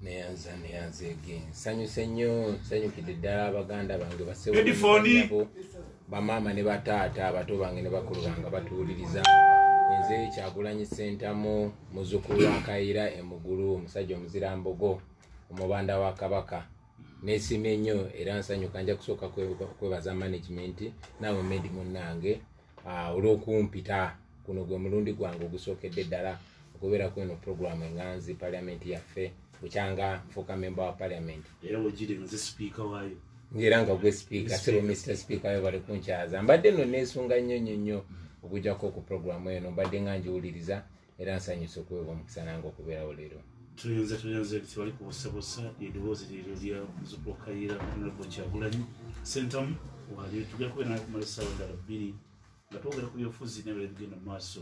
Neyanza, neyanzeege. Nsanyuse nnyo, nsanyukidde ddala abaganda bange, bassebo, Headphone. bamaama ne bataata, abato bange ne bakulu bange batuwuliriza. Nze Kyagulanyi Sentamu, muzzukulu wa Kayiira Emugulu, omusajja omuzirambogo, omubanda wa Kabaka. Neesiimye nnyo era nsanyuka. Nja kusooka kwebaza management naawe Medi munnange olw'okumpita. Kuno gwe mulundi gwange ogusookedde ddala okubeera ku eno programu eŋŋanzi Parliament Yaffe, bukyanga nfuuka member wa Parliament. Era wegiri nze sipiika waayo. Ngaera nga gwe sipiika, sebo Mr Speaker, yo bali kunkyaza. Mbadde nno neesunga nnyo nnyo nnyo okujjako ku programu eno. Mbadde nga ngiwuliriza era nsanyuse okuweebwa omukisa nange okubeerawo leero. Tuyinza, tuyinza, tewali kubusabusa. Eddoboozi liryo lya muzzukulu Kayiira, Honorable Kyagulanyi Sentamu. Wali tugenda kubeera naye kumala essaawa endala 2 nga twogera ku byobufuzi n'ebirala ebigenda mu maaso.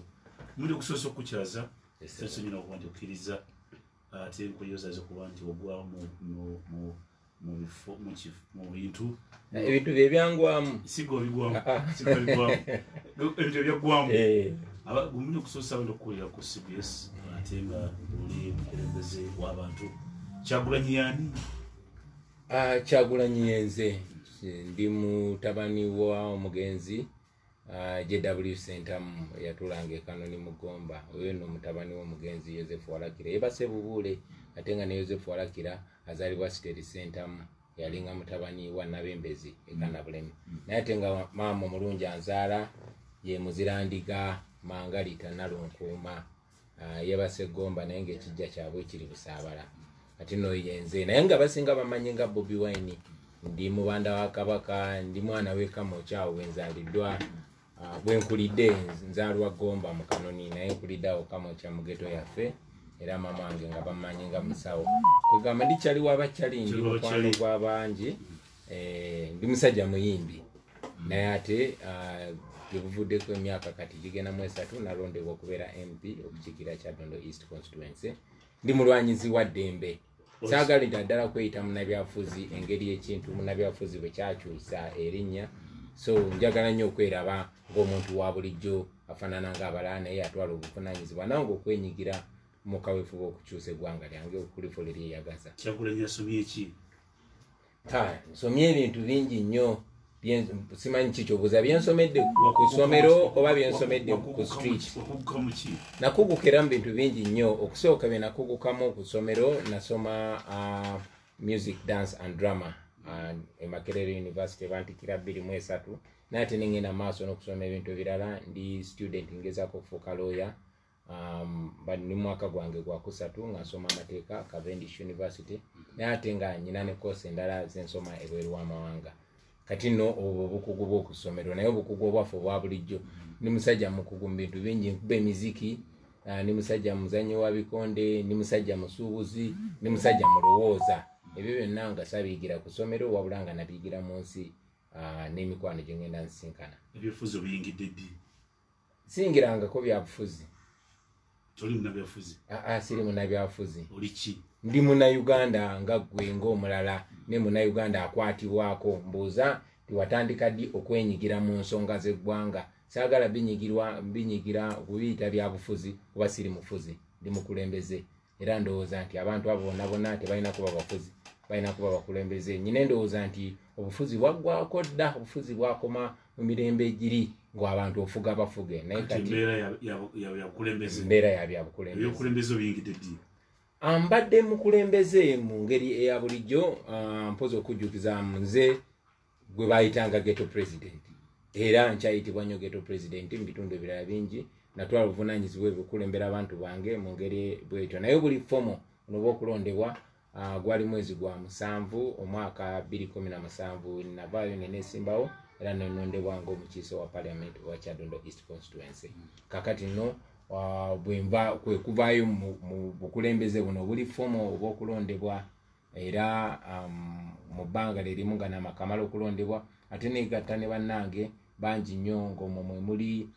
Muli okusoose okukukyaza, sensonyi okuba nti okkiriza, ate nkweyozaza okuba nti ogwa mu bifo, mu bintu. Ebintu bye byangwamu. Siga obigwamu, siga obigwamu, ebintu ebyaggwamu. Gumuli okusoose abenda okukulira ku CBS, ate nga oli mukulembeze w'abantu. Kyagulanyi yani? Ah, Kyagulanyi yenze. Ndi mutabani wa omugenzi JW Sentamu, eyatulanga ekanoni mu Gomba. Oyo nno mutabani w'omugenzi Joseph Walakira, yebase bubuule, ate nga ne Joseph Walakira azaalibwa Siteri Sentamu, yalinga mutabani wa Nabembezi ekanabulemi. Naye ate nga maama omulungi anzaala ye Muzirandiga Mangalita Nalunkuuma, yebase Gomba, naye ngaekijja kyabwe kiri Busaabala. Ate no yenze, naye nga basinga bamanyi nga Bobi Wine. Ndi mubanda wa Kabaka, ndi mwana w'ekamokyawo bwenzaaliddwa, bwenkulidde. Nzaalwa Gomba mu Kanoni, naye nkulidde awo Kamokya mu ghetto yaffe. Era mama wange nga bamanyi nga musawo, kwegamba ndi kyali wabakyali, ndi Kyali mukwano wabakyali. gw'abangi. Ndi musajja muyimbi, naye ate gyebuvuddeko emyaka kati gigenda mu 3 nalondebwa okubeera MP okukiikirira Kyadondo East Constituency. Ndi mulwanyizi wa ddembe. Saagalira ddala kweyita munnabyabufuzi, engeri ekintu munnabyabufuzi bwe kyakyusa erinnya. So njagala nnyo okweraba ng'omuntu wa bulijjo afaanana ng'abalala, naye atwala obuvunaanyizibwa nange okwenyigira mu kaweefube okukyusa eggwanga lyange okulifuula eryeyagaza. Kyagulanyi asomye ki? Ta nsomye ebintu bingi nnyo. Simanyi kikyobuuza, byensomedde ku ssomero oba byensomedde ku street? Wakuguka mu ki? Nakugukira mu bintu bingi nnyo. Okusooka bye nakugukamu ku ssomero, nasoma music, dance and drama e Makerere University, bantikira 2003. Naye ate nengenda maaso n'okusoma ebintu ebirala. Ndi student, ngezaako okufuuka lawyer. Ndi mwaka gwange gwakusatu nga nsoma amateeka Cavendish University, naye ate nga nyina ne course endala zensoma ebweru w'amawanga. Kati nno obwo obukugu bw'okusomero, naye obukugu obwaffe obwa bulijjo, ndi musajja mukugu mu bintu bingi. Nkuba emiziki, ndi musajja muzanyi wa bikonde, ndi musajja musuubuzi, ndi musajja mulowooza. Ebyo byonna nga sabiyigira ku ssomero, wabula nga nabiyigira mu nsi n'emikwano gye ngenda nsinkana. Ebyobufuzi obiyingidde ddi? Siyingirangako byabufuzi. Toli munnabyabufuzi? Aa, siri munnabyabufuzi. Oli ki? Ndi Munnayuganda nga ggwe ng'omulala, ne Munnayuganda akwatibwako. Mbuuza tiwatandika ddi okwenyigira mu nsonga z'eggwanga? Saagala binyigirwa binyigira kubiyita byabufuzi, kuba siri mufuzi, ndi mukulembeze. Era ndowooza nti abantu abo bonna bonna tebalina kuba bafuzi, balina kuba bakulembeze. Nyina endowooza nti obufuzi bwaggwako dda, obufuzi bwakoma mu mirembe egiri ng'abantu ofuga bafuge, naye kati kati embeera ya bukulembeze. Mbeera ya byabukulembeze. Ebyobukulembeze obiyingidde ddi? Mbadde mukulembeze mu ngeri eya bulijjo. Mpozi okujjukiza, nze gwe bayitanga ghetto president, era nkyayitibwa nnyo ghetto president mu bitundu ebirala bingi. Natwala obuvunanyizibwa ebyo okulembera abantu bange mu ngeri bwetyo, naye buli formal onoba okulondebwa, gwali mwezi gwa 7 omwaka 2017. Navaayo nenesimbawo era nenondebwa ngaomukiise wa Parliament wa Kyadondo East Constituency. Kakati nno bwenva kwe kuvaayo mu bukulembeze buno obuli formal oba okulondebwa. Era mu bbanga lerimu nga namakamala okulondebwa, ate negatta ne bannange bangi nnyo, ng'omwo mwe muli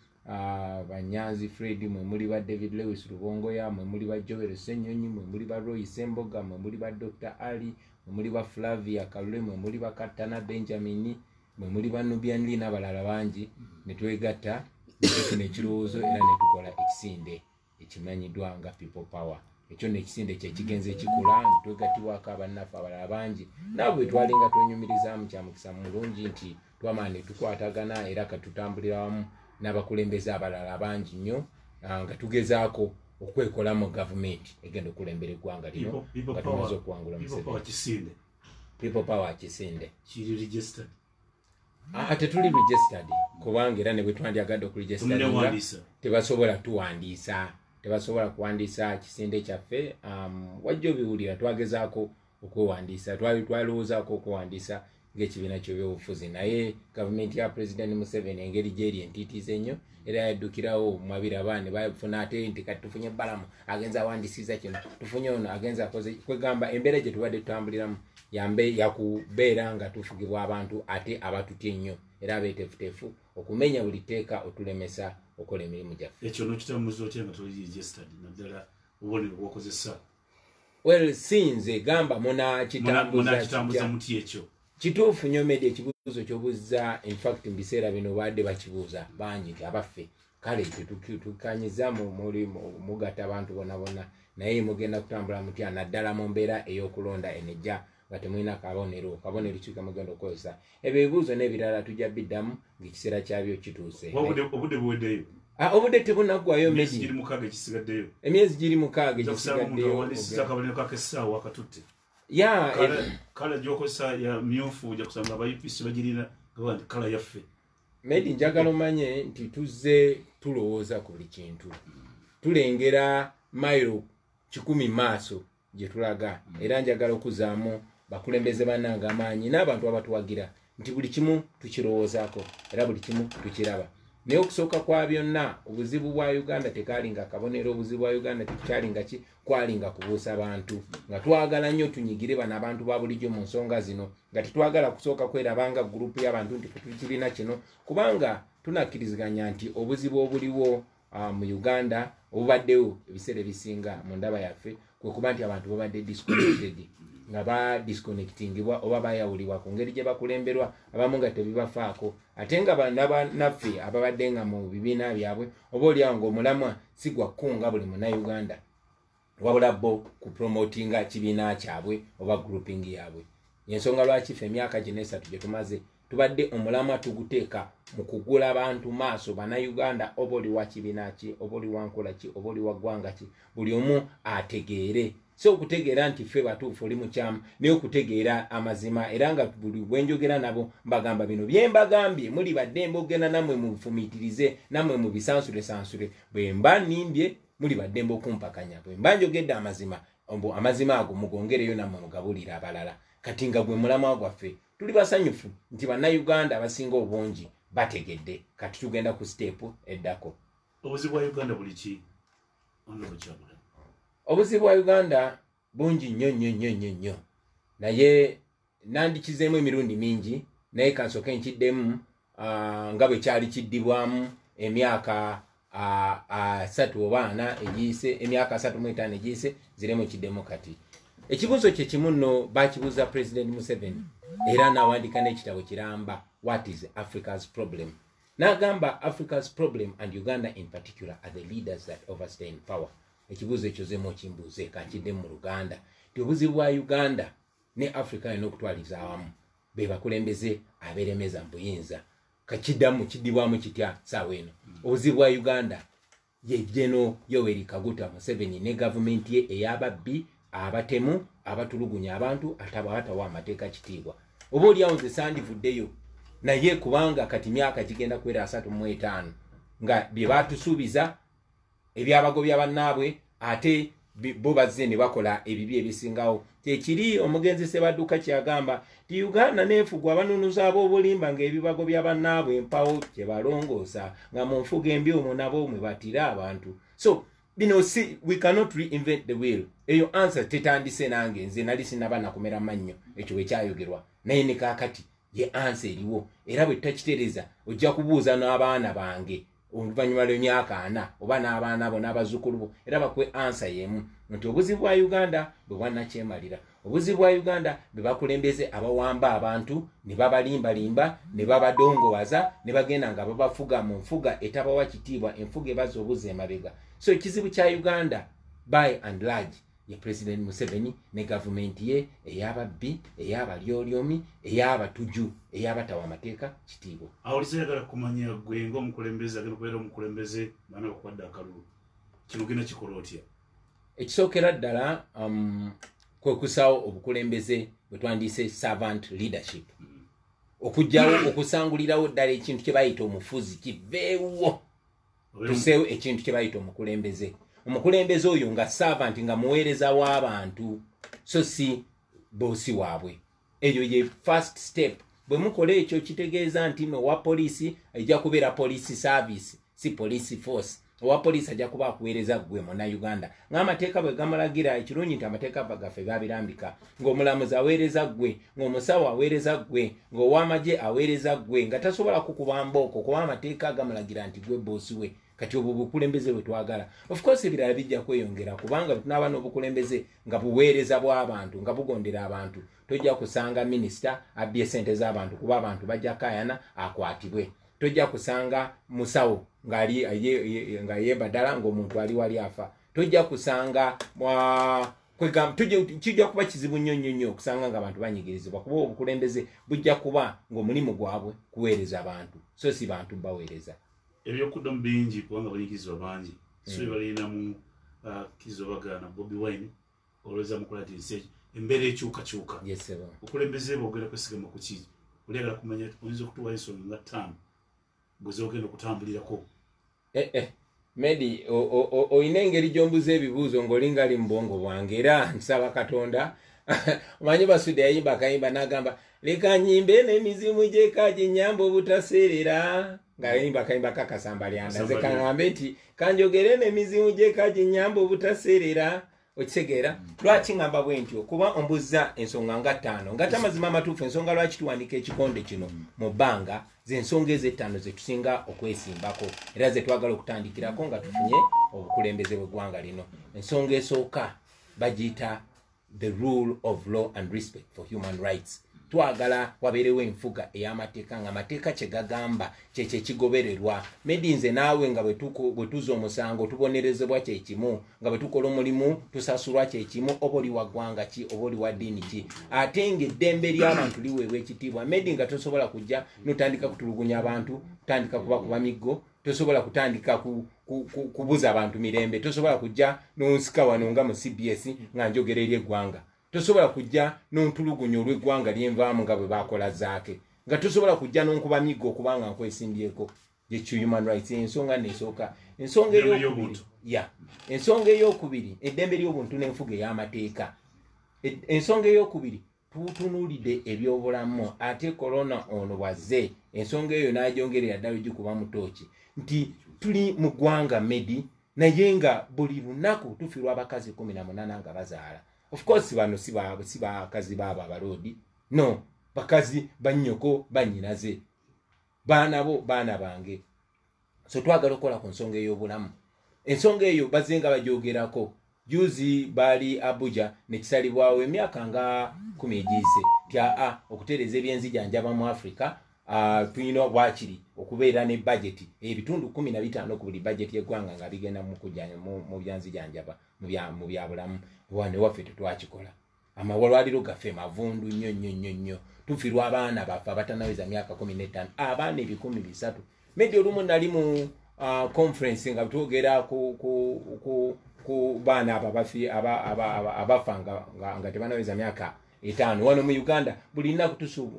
Banyanzi Fred, mwe muli ba David Lewis Rubongoya, mwe muli ba Joel Ssenyonyi, mwe muli ba Roy Semboga, mwe muli ba Dr Ali, mwe muli ba Flavia Kalule, mwe muli ba Katana Benjamin, mwe muli ba Nubian Lee n'abalala bangi. Ne twegatta ne tufuna ekirowoozo era ne tukola ekisinde ekimanyiddwa nga People Power. Ekyo nekisinde kyekigenze kikula, twegattibwako abannaffe abalala bangi naabo bwe twalinga twenyumirizaamu. Kyamukisa mulungi nti twamala ne tukwatagana, era katutambulira wamu n'abakulembeze abalala bangi nnyo, nga tugezaako okwekola mu gavumenti egenda okulembera eggwanga lino nga tumaze okuwangula Museveni. People Power Kisinde kiri registered? Tetuli registered, kubanga era ne bwe twandyagadde okuregisteringa tebasobola tuwandiisa, tebasobola kuwandiisa kisinde kyaffe. Wajja obiwulira, twagezaako okwewandiisa, twalowoozaako okwewandiisa ng'ekibiina ky'ebyobufuzi, naye gavumenti ya President Museveni engeri gyeri entiitiiza ennyo, era yaddukirawo mwabiraba ne bafuna ate nti kati tufunye Balamu agenza awandisiza kino, tufunye ono agenza akoze. Kwegamba embeera gye tubadde tutambuliramu yambe yakubeera nga tufugibwa abantu ate abatutya ennyo era abeeteefuteefu okumenya buli tteeka otulemesa okola emirimu gyaffe. Ekyo nokitambuza otya nga toli registered, naddala obubonero bwokozesa? Well, sinze gamba munakitambuza muti ekyo? Kituufu nnyo Media, ekibuuzo kyobuuza. Infact mu biseera bino baadde bakibuuza bangi nti abaffe, kale tukanyiza muli mugatta abantu bonna bonna, naye mugenda kutambula mutya naddala mu mbeera ey'okulonda enejja nga temulina kabonero? Kabonero ki mugenda okukozesa? Ebyo ebibuuzo n'ebirala tujja biddamu ng'ekiseera kyabyo kituuse. Obudde buweddeyo. Obudde tebunaggwayo. Emyezi 6 egisigaddeyo. Emyezi giri 6 egisigaddeyo. Akabonero kakessaawa akatutte ya colour gyokozesa ya myufu, ojja kusanga aba UPC bagirina nti colour yaffe. Medi, njagala omanye nti tuzze tulowooza ku buli kintu, tulengera mayiro 100 maaso gye tulaga. Era njagala okuzaamu bakulembeze bannange amaanyi n'abantu abatuwagira nti buli kimu tukirowoozaako era buli kimu tukiraba. Naye okusooka kwa byonna, obuzibu bwa Uganda tekalinga kabonero, obuzibu bwa Uganda tekyalinga ki, kwalinga kubuusa bantu, nga twagala nnyo tunyigire bano abantu ba bulijjo mu nsonga zino, nga tetwagala kusooka kwerabanga gurupu y'abantu nti tukirina kino, kubanga tunakkiriziganya nti obuzibu obuliwo mu Uganda obubaddewo ebiseera ebisinga mu ndaba yaffe kwe kuba nti abantu babadde disconnected, nga badisconnectingibwa oba bayawulibwa ku ngeri gye bakulemberwa, abamu nga tebibafaako, ate nga naffe ababadde nga mu bibiina byabwe oba oliawo ngaomulamwa si gwa kkunga buli Munnayuganda, wabula bo kupromotinga kibiina kyabwe oba grouping yaabwe. Ensonga lwaki ffe emyaka gino 3 gye tumaze tubadde omulamwa tuguteeka mu kugula bantu maaso, Bannayuganda, oba oli wa kibiina ki, oba oli wa nkola ki, oba oli wa ggwanga ki, buli omu ategeere, si okutegeera nti ffe batuufu oli mukyamu, naye okutegeera amazima. Era nga buli bwenjogera nabo mbagamba bino byembagambye, muli baddembe okugenda nammwe mufumiitirize, nammwe mubisansulesansule. Bwe mba nnimbye muli baddembe okumpakanya, bwe mba njogedde amazima, amazima ago mugongereyo nammwe mugabulire abalala. Kati nga gwe mulamwa gwaffe, tuli basanyufu nti Bannayuganda abasinga obungi bategedde. Kati tugenda ku step eddako. Obuzibu bwa Uganda buli ki? Obuzibu bwa Uganda bungi nnyo nnyo nnyo nnyo nnyo, naye nandikizeemu emirundi mingi, naye kansooke nkiddemu nga bwe kyali kiddibwamu emyaka 34 egiyise, emyaka 35 egiyise, ziremu kiddemu. Kati ekibuuzo kye kimu nno bakibuuza President Museveni, era n'awandiika n'ekitabo kiramba, "What is Africa's Problem?" N'agamba, "Africa's problem and Uganda in particular are the leaders that overstay in power." Ekibuuzo ekyo zemu okimbuuze, kankiddemu mu Luganda nti obuzibu bwa Uganda ne Africa yonna okutwaliza awamu be bakulembeze abeeremeza mu buyinza. Kakiddamu kiddibwamu kitya saawa eno? Obuzibu bwa Uganda ye General Yoweri Kaguta Museveni ne gavumenti ye ey'ababbi, abatemu, abatulugunya abantu, abatawa amateeka kitiibwa. Oba oliawo nze sandivuddeyo, naye kubanga kati myaka gigenda kuwera 35 nga bye batusuubiza ebyabagobya bannaabwe, ate bo bazze ne bakola ebibi ebisingawo. Kyekiri omugenzi Sebadduka kyagamba ti Uganda neefugwa abanunuzi ab'obulimba, ng'ebibago bya bannaabwe mpawo kye balongoosa, nga mu nfuga embi omwo nabo mwe batira abantu. So bino si, we cannot reinvent the wheel. Eyo answer tetandise nange, nze nali sinaba nakumera mannyo ekyo bwekyayogerwa, naye ne kaakati ye answer eriwo. Era bwe tutakitereeza, ojja kubuuza n'abaana bange oluvannyuma lw'emyaka 40, oba n'abaana bo n'abazzukulu bo, era bakuwe answer y'emu nti obuzibu bwa Uganda bwe bwannakyemalira, obuzibu bwa Uganda bwe bakulembeze abawamba abantu ne babalimbalimba ne babadongowaza ne bagenda nga babafuga mu nfuga etabawa kitiibwa, enfuga ebaza obuzza emabega. So ekizibu kya Uganda By and large ye President Museveni ne gavumenti ye ey'ababbi, ey'abalyolyomi, ey'abatuju, ey'abatawa amateeka kitiibwa. Awuliza yagala kumanya gwe ng'omukulembeze agenda okubeera omukulembeze baana bakuwadde akalulu, kino genda kikola otya? Ekisookera ddala kwe kusaawo obukulembeze bwe twandiyise servant leadership, okugyawo okusangulirawo ddala ekintu kye bayita omufuzi kiveewo, tuseewo ekintu kye bayita omukulembeze. Omukulembeze oyo nga servant, nga muweereza w'abantu, so si boosi waabwe. Eyo ye first step. Bwe mukola ekyo, kitegeeza nti owa poliisi ejja kubeera police service, si police force. Owa poliisi ajja kuba akuweereza ggwe Munnayuganda ng'amateeka bwe gamulagira. Ekirungi nti amateeka gaffe gabirambika, ng'omulamuzi aweereza ggwe, ng'omusawo aweereza ggwe, ng'ow'amagye aweereza ggwe, nga tasobola kukuba mbooko kuba amateeka gamulagira nti gwe boosi we. Kati obwo bukulembeze bwe twagala. Of course ebirala bijja kweyongera, kubanga tunaaba n'obukulembeze nga buweereza bw'abantu, nga bugondera abantu, tojja kusanga minisita abbye sente z'abantu, kuba abantu bajja kayana akwatibwe. Tojja kusanga musawo nga yeebadala ng'omuntu ali wali afa. Tojja kusanga, kijja kuba kizibu nnyo nnyo nnyo okusanga nga abantu banyigirizibwa, kuba obukulembeze bujja kuba ng'omulimu gwabwe kuweereza abantu, so si bantu baweereza. Ebyokuddamu bingi, kubanga banyigirizibwa bangi, so balinamu kizo bagaana Bobi Wine olowooza mukola ti nsi embeera ekyukakyuka. Obukulembeze bwogenda kwesigama ku ki? Olyagala kumanya oyinza okutuwa ensonga nga 5 gwe zogenda okutambulirako. Medi, oyina engeri gy'ombuza ebibuuzo ng'olinga ali mu bwongo bwange, era nsaba Katonda. Omanyi Basudde yayimba akayimba n'agamba, "Leka nyimbe n'emizimu gyeka ginyamba obutaseerera," ng'ayimba akayimba kakasambalyanda. Nze kaŋŋambe nti kanjogere n'emizimu gyeka ginyamba obutaseerera. Okitegeera lwaki ŋŋamba bwe ntyo? Kuba ombuza ensonga nga 5, nga tamazima amatuufu. Ensonga lwaki tuwandika ekikonde kino mu bbanga, zensonga ezo 5 zetusinga okwesimbako era zetwagala okutandikirako nga tufunye obukulembeze bw'eggwanga lino. Ensonga esooka bagiyita the rule of law and respect for human rights. Twagala wabeerewo enfuga ey'amateeka, nga amateeka kye gagamba kyekyo ekigobererwa. Medi, nze naawe nga bwe tuza omusango tubonerezebwa kyekimu, nga bwe tukola omulimu tusasulwa kyekimu, oba oli wa ggwanga ki, oba oli wa ddiini ki, ate ng'eddembe ly'abantu liweebwa ekitiibwa. Medi, nga tosobola kujja notandika kutulugunya abantu, kutandika kubakuba miggo, tosobola kutandika kubuza abantu mirembe, tosobola kujja nonsika wano nga mu CBS nga njogera eri eggwanga, tosobola kujja nontulugunya olw'eggwanga lyenvaamu nga bwe bakola Zaake, nga tosobola kujja nonkuba miggo okubanga nkwesimbyeko. Yekyo human rights, ensonga nesooka. Ensonga eyokubiri, ya ensonga eyokubiri, eddembe ly'obuntu n'enfuga ey'amateeka. Ensonga eyokubiri, tutunuulidde ebyobulamu, ate korona ono bwazze ensonga eyo n'agyongerera ddala ogikuba mu tooki, nti tuli mu ggwanga, Medi, naye nga buli lunaku tufiirwa abakazi 18 nga bazaala. Of course bano si bakazi baabo abaloodi, no, bakazi bannyoko, bannyinaze, baana bo, baana bange. So twagala okukola ku nsonga ey'obulamu. Ensonga eyo bazze nga bagyogerako. Juzi baali Abuja nekisalibwawo emyaka nga 10 egiyise ti aa okutereeza ebyenzijanjaba mu Africa, tulina wakiri okubeera ne bajeti ebitundu 15 ku buli bajeti y'eggwanga nga bigenda mu byanzijanjaba, mu byabulamu. Wano ewaffe tetwakikola. Amalwaliro gaffe mavundu nnyo nnyo nnyo nnyo. Tufiirwa abaana baffe abatanaweza myaka 15, abaana 300,000. Medi, olumu nali mu conference nga twogera ku baana abo abafa nga tebanaweza myaka 5. Wano mu Uganda buli nnaku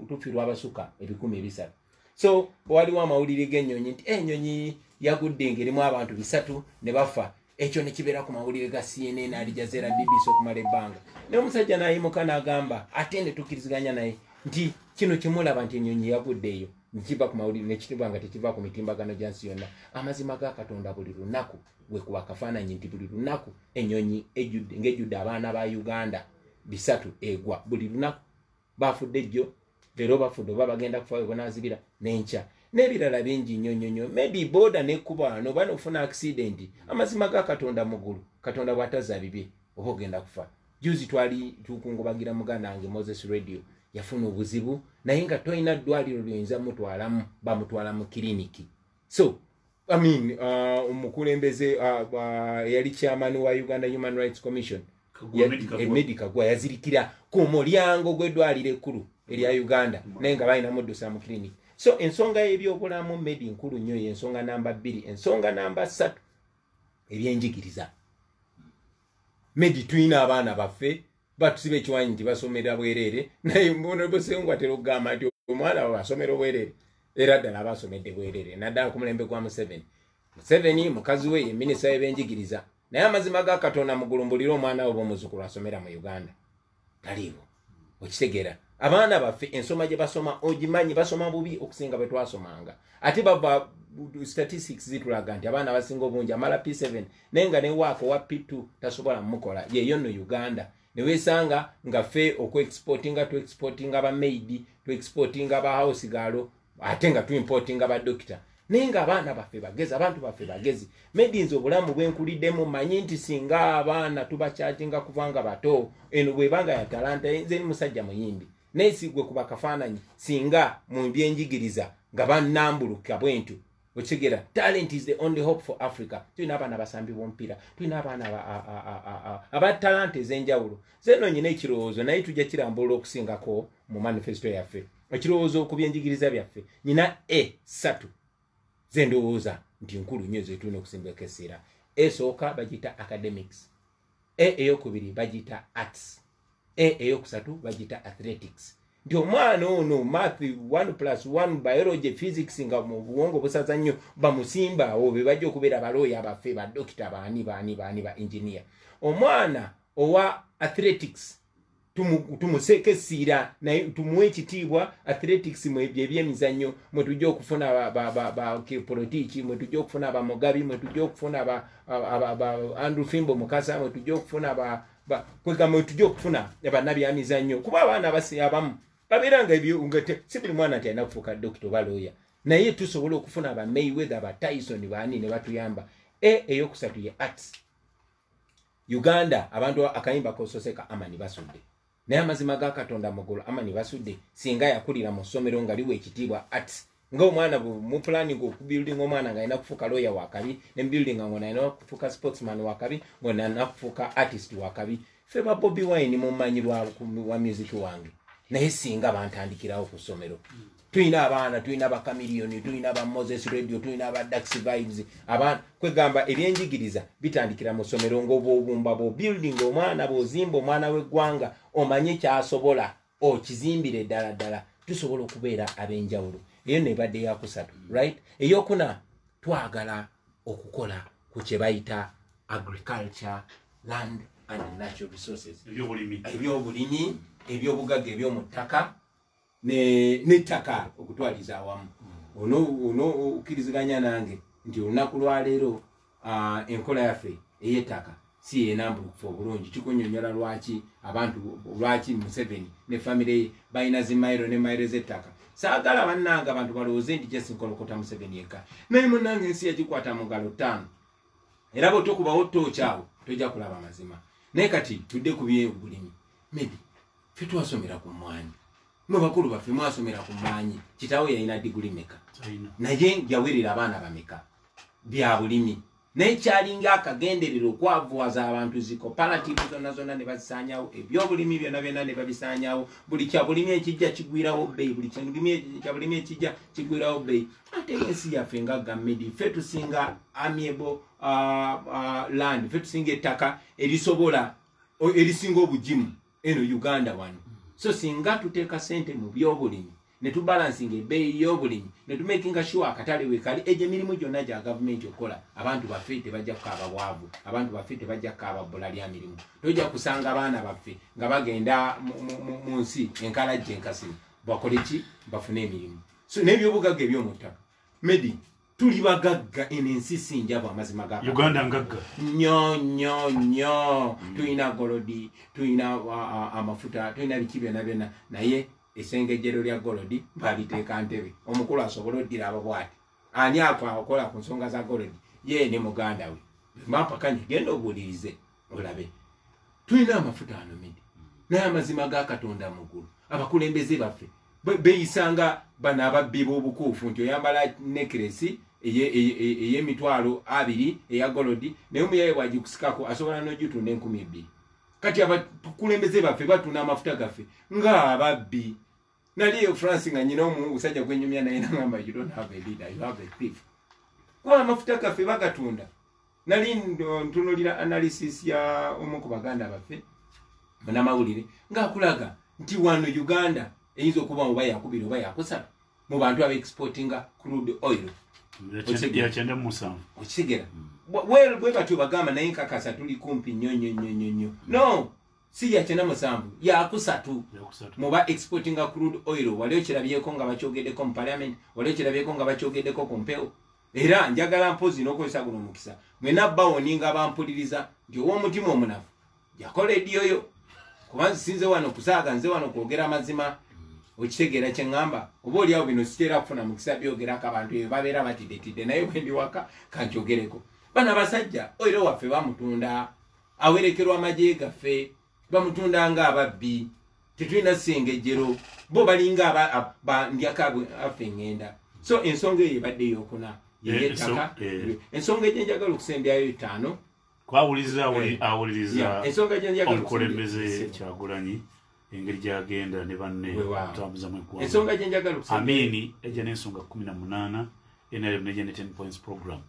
tufiirwa abasuka 300,000. So waliwo amawulire g'ennyonyi nti ennyonyi yagudde ng'erimu abantu 300 ne bafa. Ekyo ne kibeera ku mawulire ga CNN, Al Jazeera, BBC okumala ebbanga. Naye omusajja n'ayimuka n'agamba, ate ne tukkiriziganya naye, nti kino kimulaba nti ennyonyi yagudde eyo nekiva ku mawulire nekituba nga tekiva ku mitimbagano gya nsi yonna. Amazima ga Katonda, buli lunaku wekuba akafaananyi nti buli lunaku ennyonyi ng'ejjudde abaana ba Uganda 300 egwa buli lunaku. Bafudde jjo, leero bafudde, oba bagenda kufa bwe n'enkya, n'ebirala bingi nnyo nnyo nnyo. Maybe boda nekuba wano oba nofuna accident, amazima ga Katonda muggulu, Katonda bw'atazza bibye oba ogenda kufa. Juzi twali tukungubagira muganda wange Moses Radio, yafuna obuzibu, naye nga tolina ddwaliro lyoyinza mutwalamu, bamutwala mu kiriniki. So I mean, omukulembeze yali chairman wa Uganda Human Rights Commission, Medi Kagwa, yazirikira ku mulyango gw'eddwaliro ekkulu erya Uganda, naye nga balina muddusa mu clinic. So ensonga y'ebyobulamu, Medi, nkulu nnyo, y'ensonga namba 2. Ensonga namba 3, ebyenjigiriza. Medi, tulina abaana baffe batusiba ekiwanyi nti basomera bwereere, naye Honorable atera okugamba nti omwana we asomera obwereere, era ddala aba asomedde bwereere, naddala ku mulembe gwa Museveni. Museveni mukazi we ye minisita w'ebyenjigiriza, naye amazima ga Katonda, mugulumbulire omwana we oba omuzukulu asomera mu Uganda, taliiwo. Okitegeera? Abaana baffe ensoma gye basoma ogimanyi, basoma bubi okusinga bwe twasomanga. Ate bava, statistics zitulaga nti abaana abasinga obungi amala P7, naye nga newaako wa P2 tasobola mumukola. Yeyo nno Uganda neweesanga nga ffe okuexportinga, tuexportinga ba maid, tuexportinga ba house girl, ate nga tuimportinga ba doctor, naye nga abaana baffe bagezi, abantu baffe bagezi. Medi, nze obulamu bwenkuliddemu manyi nti singa abaana tubakyakinga kubanga bato, eno bwebanga ya talanta. Nze ni musajja muyimbi, naye sigwe kuba kafaananyi. Singa mu byenjigiriza nga bannambuluka bwentyo, okitegeera? Talent is the only hope for Africa. Tulina abaana basambi b'omupiira, tulina abaana aba talanta ez'enjawulo. Zeno nyina ekirowoozo, naye tujja kirambulula okusingako mu manifesto yaffe. Ekirowoozo ku byenjigiriza byaffe, nyina e 3 zendowooza nti nkulu nnyo zetulina okusimbako essira. Esooka bagiyita academics, e eyokubiri bagiyita arts, e eyokusatu bagiyita athletics. Nti omwana ono math, 1 plus 1, biology, physics, nga mu bwongo busaza nnyo, bamusimba awo, be bajja okubeera balooya baffe, badokita, baani baani baani, ba engineer. Omwana owa athletics tumuseeko essiira, naye tumuwe ekitiibwa. Athletics mwebyo ebyemizannyo mwe tujja okufuna politiki, mwe tujja okufuna bamugabi, mwe tujja okufuna ba Andrew Fimbo Mukasa, mwe tujja okufuna kwega, mwe tujja okufuna bannabyamizannyo. Kuba abaana abamu babeera nga si buli mwana nti alina kufuuka dokita oba looya, naye tusobola okufuna ba Mayweather, ba Tyson, baani, ne batuyamba. E eyokusatu ye arts. Uganda abantu akayimba kosose ka Amani Basudde, naye amazima ga Katonda mugulu, Amani Basudde singa yakulira mu ssomero nga liwa ekitiibwa arts, ngaomwana mu planning okubuilding omwana nga alina kufuuka lawyer wakabi, ne building nga alina kufuuka sportsman wakabi, nga alina kufuuka artist wakabi. Ffe ba Bobi Wine mumanyi wa music wange, naye singa bantandikirawo ku ssomero. Tulina abaana, tulina ba Chameleone, tulina ba Moses Radio, tulina ba Dax Vibes. Abaana kwegamba ebyenjigiriza bitandikira mu ssomero, ngaobwobumba bwobuilding omwana, bwozimba omwana w'eggwanga, omanye kyasobola, okizimbire ddala ddala, tusobola okubeera ab'enjawulo. Eyo nebadde yakusatu, right? Eyokuna, twagala okukola ku kye bayita agriculture, land and natural resources. Ebyobulimi. Ebyobulimi, ebyobugagga eby'omu ttaka n'ettaka okutwaliza awamu. Ono okkiriziganya nange nti olunaku lwaleero enkola yaffe ey'ettaka si yenambulukufu obulungi. Kikunyonyola lwaki abantu, lwaki Museveni ne famire ye balina zimayiro ne mayiro z'ettaka. Saagala bannange abantu balowooze nti jesi nkolokota Museveni yekka, naye munnange ensi yagikwata mu ngalo 5, era bw'otokubawo tookyawo tojja kulaba mazima. Naye kati tudde ku byobulimi. Maybe ffe twasomera ku mmwanyi, mwe bakulu baffe mwasomera ku mmwanyi. Kitaawe yalina diguli meka? Naye yawerera abaana bameka bya bulimi? Naye kyalinga akagenderero okwavuwaza abantu. Zi cooperative zonna zonna ne bazisaanyawo, ebyobulimi byonna byonna ne babisaanyawo. Buli kyabulimi ekijja kigwirawo bbeeyi, buli kyabulimi ekijja kigwirawo bbeeyi. Ate ensi yaffe nga Medi, ffe tusinga amiable land, ffe tusinga ettaka erisobola, erisinga obugimu eno Uganda wano. So singa tuteeka sente mu byobulimi ne tubalansinga ebbeeyi y'obulimi ne tumakinga sure akatale wekali, egyo emirimu gyonna gya gavumenti okukola, abantu baffe tebajja kukaaba bwavu, abantu baffe tebajja kukaaba bbula lya mirimu. Tojja kusanga abaana baffe nga bagenda mu nsi enkalajja enkasini bakole ki, bafune emirimu. So n'ebyobugagga eby'omu ttaka, Medi, tuli bagagga. Eno ensi si njavu, amazima ga Uganda ngagga. Nnyo nnyo nnyo. Tulina gold, tulina amafuta, tulina biki byonna byonna, naye esengejjero lya gold baliteeka Ntebe. Omukulu asobole oddira abo bwati, ani akola ku nsonga za gold? Ye ne muganda we mampakanye. Genda obuulirize olabe. Tulina amafuta ano, Medi, naye amazima ga Katonda muggulu, abakulembeze baffe beeyisanga bano ababbi b'obukuufu nti oyambala necklace. Ey'emitwalo 20 eya gold, naye omuyaye bwagikusikako asobola n'ogitunda 2000. Kati abakulembeze baffe batunda amafuta gaffe ng'ababbi. Nali eyo France nga nyina omusajja gwenyumya naye nagamba, "You don't have a leader, you have a thief," kuba amafuta gaffe bagatunda. Nali ntunulira analysis ya omu ku baganda baffe munamawulire ng'akulaga nti wano Uganda eyinza okuba oba yakubiri oba yakusatu mu bantu abaexportinga crude oil. Ya 97. Okitegeera? Well, bwe batyo bagamba, naye nkakasa tuli kumpi nnyo nnyo nnyo nnyo nnyo. No, si ya 97, yakusatu Yakusatu. Muba exportinga crude oil. Wali okirabyeko nga bakyogeddeko mu parliament? Wali okirabyeko nga bakyogeddeko ku mpewo? Era njagala mpozi n'okozesa guno omukisa, mwena bawoninga bampuliriza nti ow'omutima omunafu jakola ediyoyo, kuba nsinze wano kusaaga, nze wano kwogera amazima. Okitegeera kyeŋŋamba? Oba oliawo bino sitera kufuna mukisa byogerako, abantu eyo babeera batiddetidde, naye bwendi waka kankyogereko. Bano abasajja oil waffe bamutunda, awerekerwa amagye gaffe, bamutunda nga ababbi. Tetulina sengejjero, bo balinga ndyaka affe ŋŋenda. So ensonga eyo ebadde eyokuna yeyettaka. Ensonga egyenjagala okusembyayo etaano. Kwawuliriza awuliriza Yeah, ensonga gyenjagala omukulembeze okusembya- Kyagulanyi, engeri gyagenda ne banne Weewaawo. okutambuzamu eggwanga. Ensonga gyenjagala okusembya Amini ejja n'ensonga 18, NRM nejja ne 10 points program.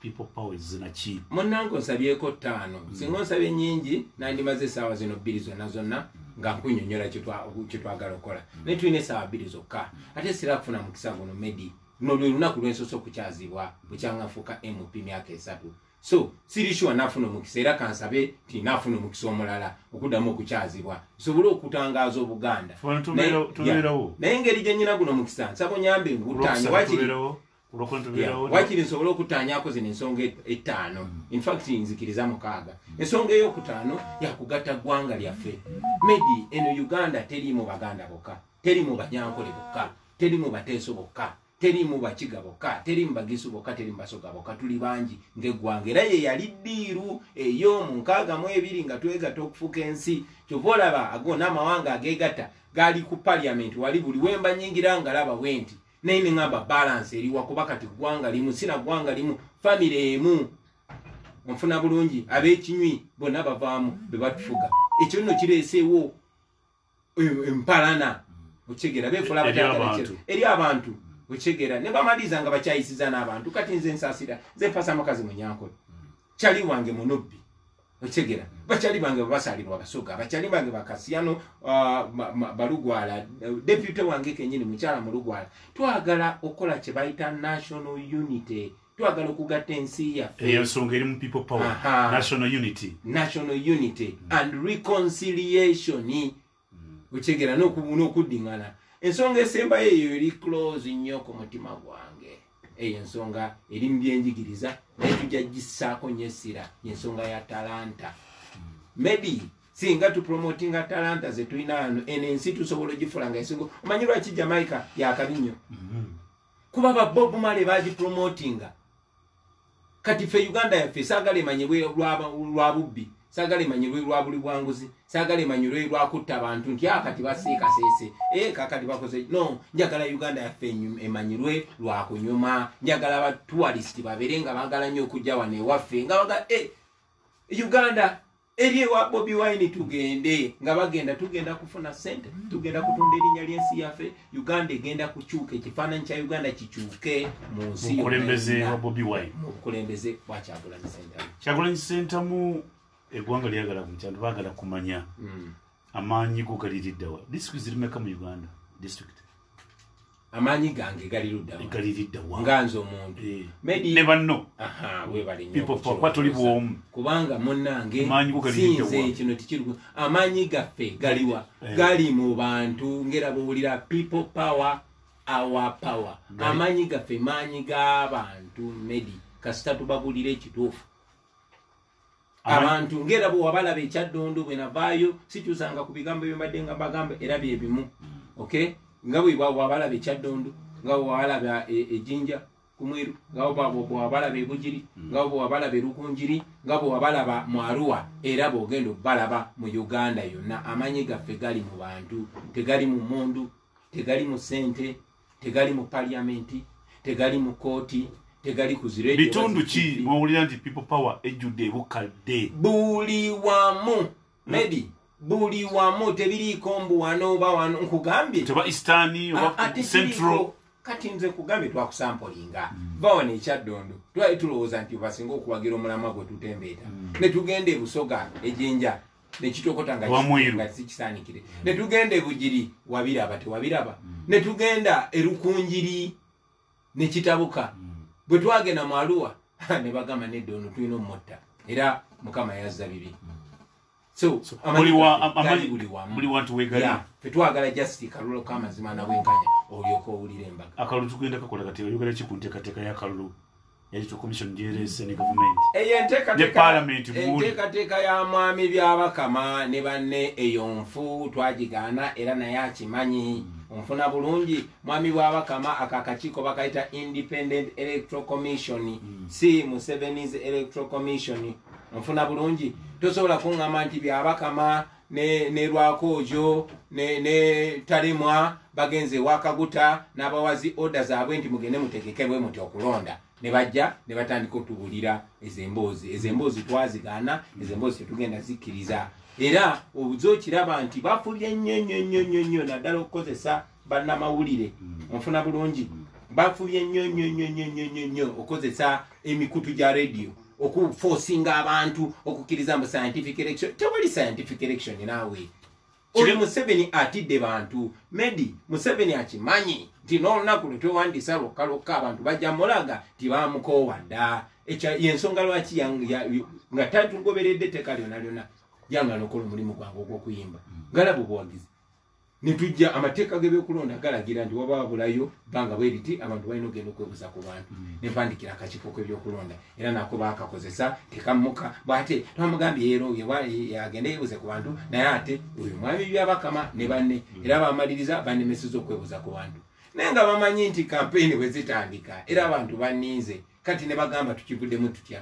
People Power ezina ki? Munnange, onsabyeko ttaano. Singa onsabye nnyingi nandimaze essaawa zino 2 zonna zonna nga nkunyonyola kyetwagala okukola, naye tulina essaawa 2 zokka. Ate sira kufuna mukisa guno. Medi, luno lwe lunaku lwensoose okukyazibwa bukyanga nfuuka MP, myaka 3, so siri sure naafuna omukisa. Era kansabe nti naafuna omukisa omulala okuddamu okukyazibwa nsobole okutangaaza Obuganda. Ffe tubeerawo. Naye engeri gye nyina guno omukisa, nsaba onyambe ngutaanye Olwokusatu wakiri tubeerawo, olwokuna tubeerawo. Wakiri nsobole okutaanyako zino ensonga etaano, infact nzikiriza mukaaga. Ensonga eyokutaano yakugatta ggwanga lyaffe. Medi, eno Uganda teriimu Baganda bokka, teriimu Banyankole bokka, teriimu Bateeso bokka, teriimu Bakiga bokka, teriimu Bagisu bokka, teriimu Basoga bokka. Tuli bangi ng'eggwanga. Era ye yali deal eyo mu 62 nga twegatta okufuuka ensi. Kyova olaba agona amawanga ageegatta gaali ku parliament wali, buli wemba nyingira nga laba bwe nti, naye neŋŋamba balance eriwa? Kuba kati ggwanga limu, sina ggwanga limu, famire emu. Onfuna bulungi? Ab'ekinywi bonna bavaamu be batufuga. Ekyo nno kireeseewo empalana. Okitegeera? Beefula Eri abakyagala abantu. Eri abantu. Okitegeera? Ne bamaliriza nga bakyayisiza n'abantu. Kati nze nsaasira, nze mpasa mukazi Munyankole, kyali wange munubbi. Okitegeera? Bakyali bange babasalirwa Basoga, bakyali bange Bakasiyano, Balugwala, deputy wange kenyini mukyala Mulugwala. Twagala okukola kye bayita national unity, twagala okugatta ensi yaffe. Eyo ensonga eri mu People Power. National unity. National unity and reconciliation. Okitegeera? N'okuddiŋŋana. Ensonga esembayo eyo eri close nnyo ku mutima gwange. Eyo ensonga eri mu byenjigiriza, naye tujja gissaako nnyo essira. Ensonga ya talanta. Maybe singa tupromotinga talanta zetulina wano, eno ensi tusobola ogifula nga esinga. Omanyi lwaki Jamaica yakabi nnyo? Kuba ba Bob Marley bagipromotinga. Kati ffe Uganda yaffe saagala emanyibwe lwa bubbi, saagala emanyirwe lwa buli bwanguzi, saagala emanyirwe lwakutta abantu nti a kati basiikaseese e kakati bakoze. No, njagala Uganda yaffe emanyirwe lwakunyuma. Njagala batourist babeere nga baagala nnyo okujja wano ewaffe, nga baga e Uganda eri ewa Bobi Wine, tugende. Nga bagenda, tugenda kufuna sente, tugenda kutunda erinnya ly'ensi yaffe. Uganda egenda kukyuka, ekifaananyi kya Uganda kikyuke mu nsi Mukulembeze yonna. wa Bobi Wine. Mu bukulembeze bwa Kyagulanyi Sentamu. Kyagulanyi Sentamu, eggwanga lyagala mukyalo, baagala kumanya amaanyi go galiriddawa? District ziri meka mu Uganda? District Amaanyi gange gali luddawa? Galiriddawa? Nga nze omuntu? Medi- Ne banno. Aha, webale nnyo. People Power, kuba tuli bwomu. Kubanga munnange, Amaanyi go galiriddawa? sinze kino tikiri. Amaanyi gaffe galiwa? Gali mu bantu, ngera bwowulira People Power, our power. Amaanyi gaffe maanyi g'abantu. Medi, kasita tubabulira ekituufu abantu, ngera bwe wabalaba ekyaddondo bwe navaayo, sikyusanga ku bigambo byembadde nga mbagamba, era byebimu. Okay, nga bwe wabalaba ekyaddondo, nga bwe wabalaba ejinja kumweru, nga bwe wabalaba ebugiri, nga bwe wabalaba erukunjiri, nga bwe wabalaba mu Arua, era bwogenda obalaba mu Uganda yonna. Amaanyi gaffe gali mu bantu, tegali mu mundu, tegali mu sente, tegali mu paliamenti, tegali mu kooti. Tegali ku zirediyo. Bitundu ki mwawulira nti People Power ejjudde ebukadde? Buli wamu Medi, buli wamu, tebiriiko mbu wano oba wano, nkugambye. Teba Eastern oba Central. Kati nze nkugambye twakusampolinga. Bawana ekyaddondo twali tulowooza nti basinga okuwagira omulamwa gwe tutembeeta. Ne tugenda e Busoga ejinja nekitokota nga sikisaanikire. Ne tugenda e Bugiri wabiraba tewabiraba. Ne tugenda e Rukunjiri nekitabuka. Bwe twagenda mu Arua ne bagamba nedda ono tulina omutta, era Mukama yazza bibi. So buli wantu wegali. Ffe twagala just kalulu k'amazima na bwenkanya olyoka owulira embaga. Akalulu tugenda kakola kati oyogera ki ku nteekateeka y'akalulu Electoral Commission gy'ereese ne gavumenti? Eyo enteekateeka ya Mwami Byabakama ne banne eyo nfu twagigaana era naye akimanyi. Onfuna bulungi, Mwami Byabakama akakakiiko bakayita Independent Electoral Commission, si Museveni's Electoral Commission. Onfuna bulungi, tosobola kuŋŋamba nti Byabakama ne Lwakojo ne Talemwa bagenze Wakaguta n'abawazi order zaabwe nti mugende mutegeke bwe muti okulonda. Ne bajja ne batandika otubulira ezo emboozi. Ezo emboozi twazigaana, ezo emboozi tetugenda zikkiriza. Era obuze okiraba nti bafubye nnyo nnyo nnyo nnyo nnyo naddala okukozesa bannamawulire. Onfuna bulungi, bafubye nnyo nnyo nnyo nnyo nnyo nnyo nnyo okukozesa emikutu gya rediyo okuforcinga abantu okukkiriza mbu scientific election. Tewali scientific election naawe. Oli Museveni atidde bantu. Medi, Museveni akimanyi nti n'olunaku lwe twewandiisa lwokka lwokka abantu bajja mulaga nti bamukoowa dda. Yensonga lwaki nga tatugoberedde etteeka lyonna lyonna yangana okola omulimu gwange ogw'okuyimba. Ngalaba obuwagizi. Ne tujja amateeka g'ebyokulonda galagira nti waba wabulayo bbanga bwe riti abantu balina okugenda okwebuuza ku bantu. Ne mpandikira akakiiko k'ebyokulonda era nako baakakozesa tekammuka bw'ate twamugambye yeero agende yeebuuze ku bantu, naye ate oyo Mwami Byabakama ne banne era bamaliriza bannemesezza okwebuuza ku bantu. Naye nga bamanyi nti kampeyini bwe zitandika era abantu banninze, kati ne bagamba tukivuddemu tutya.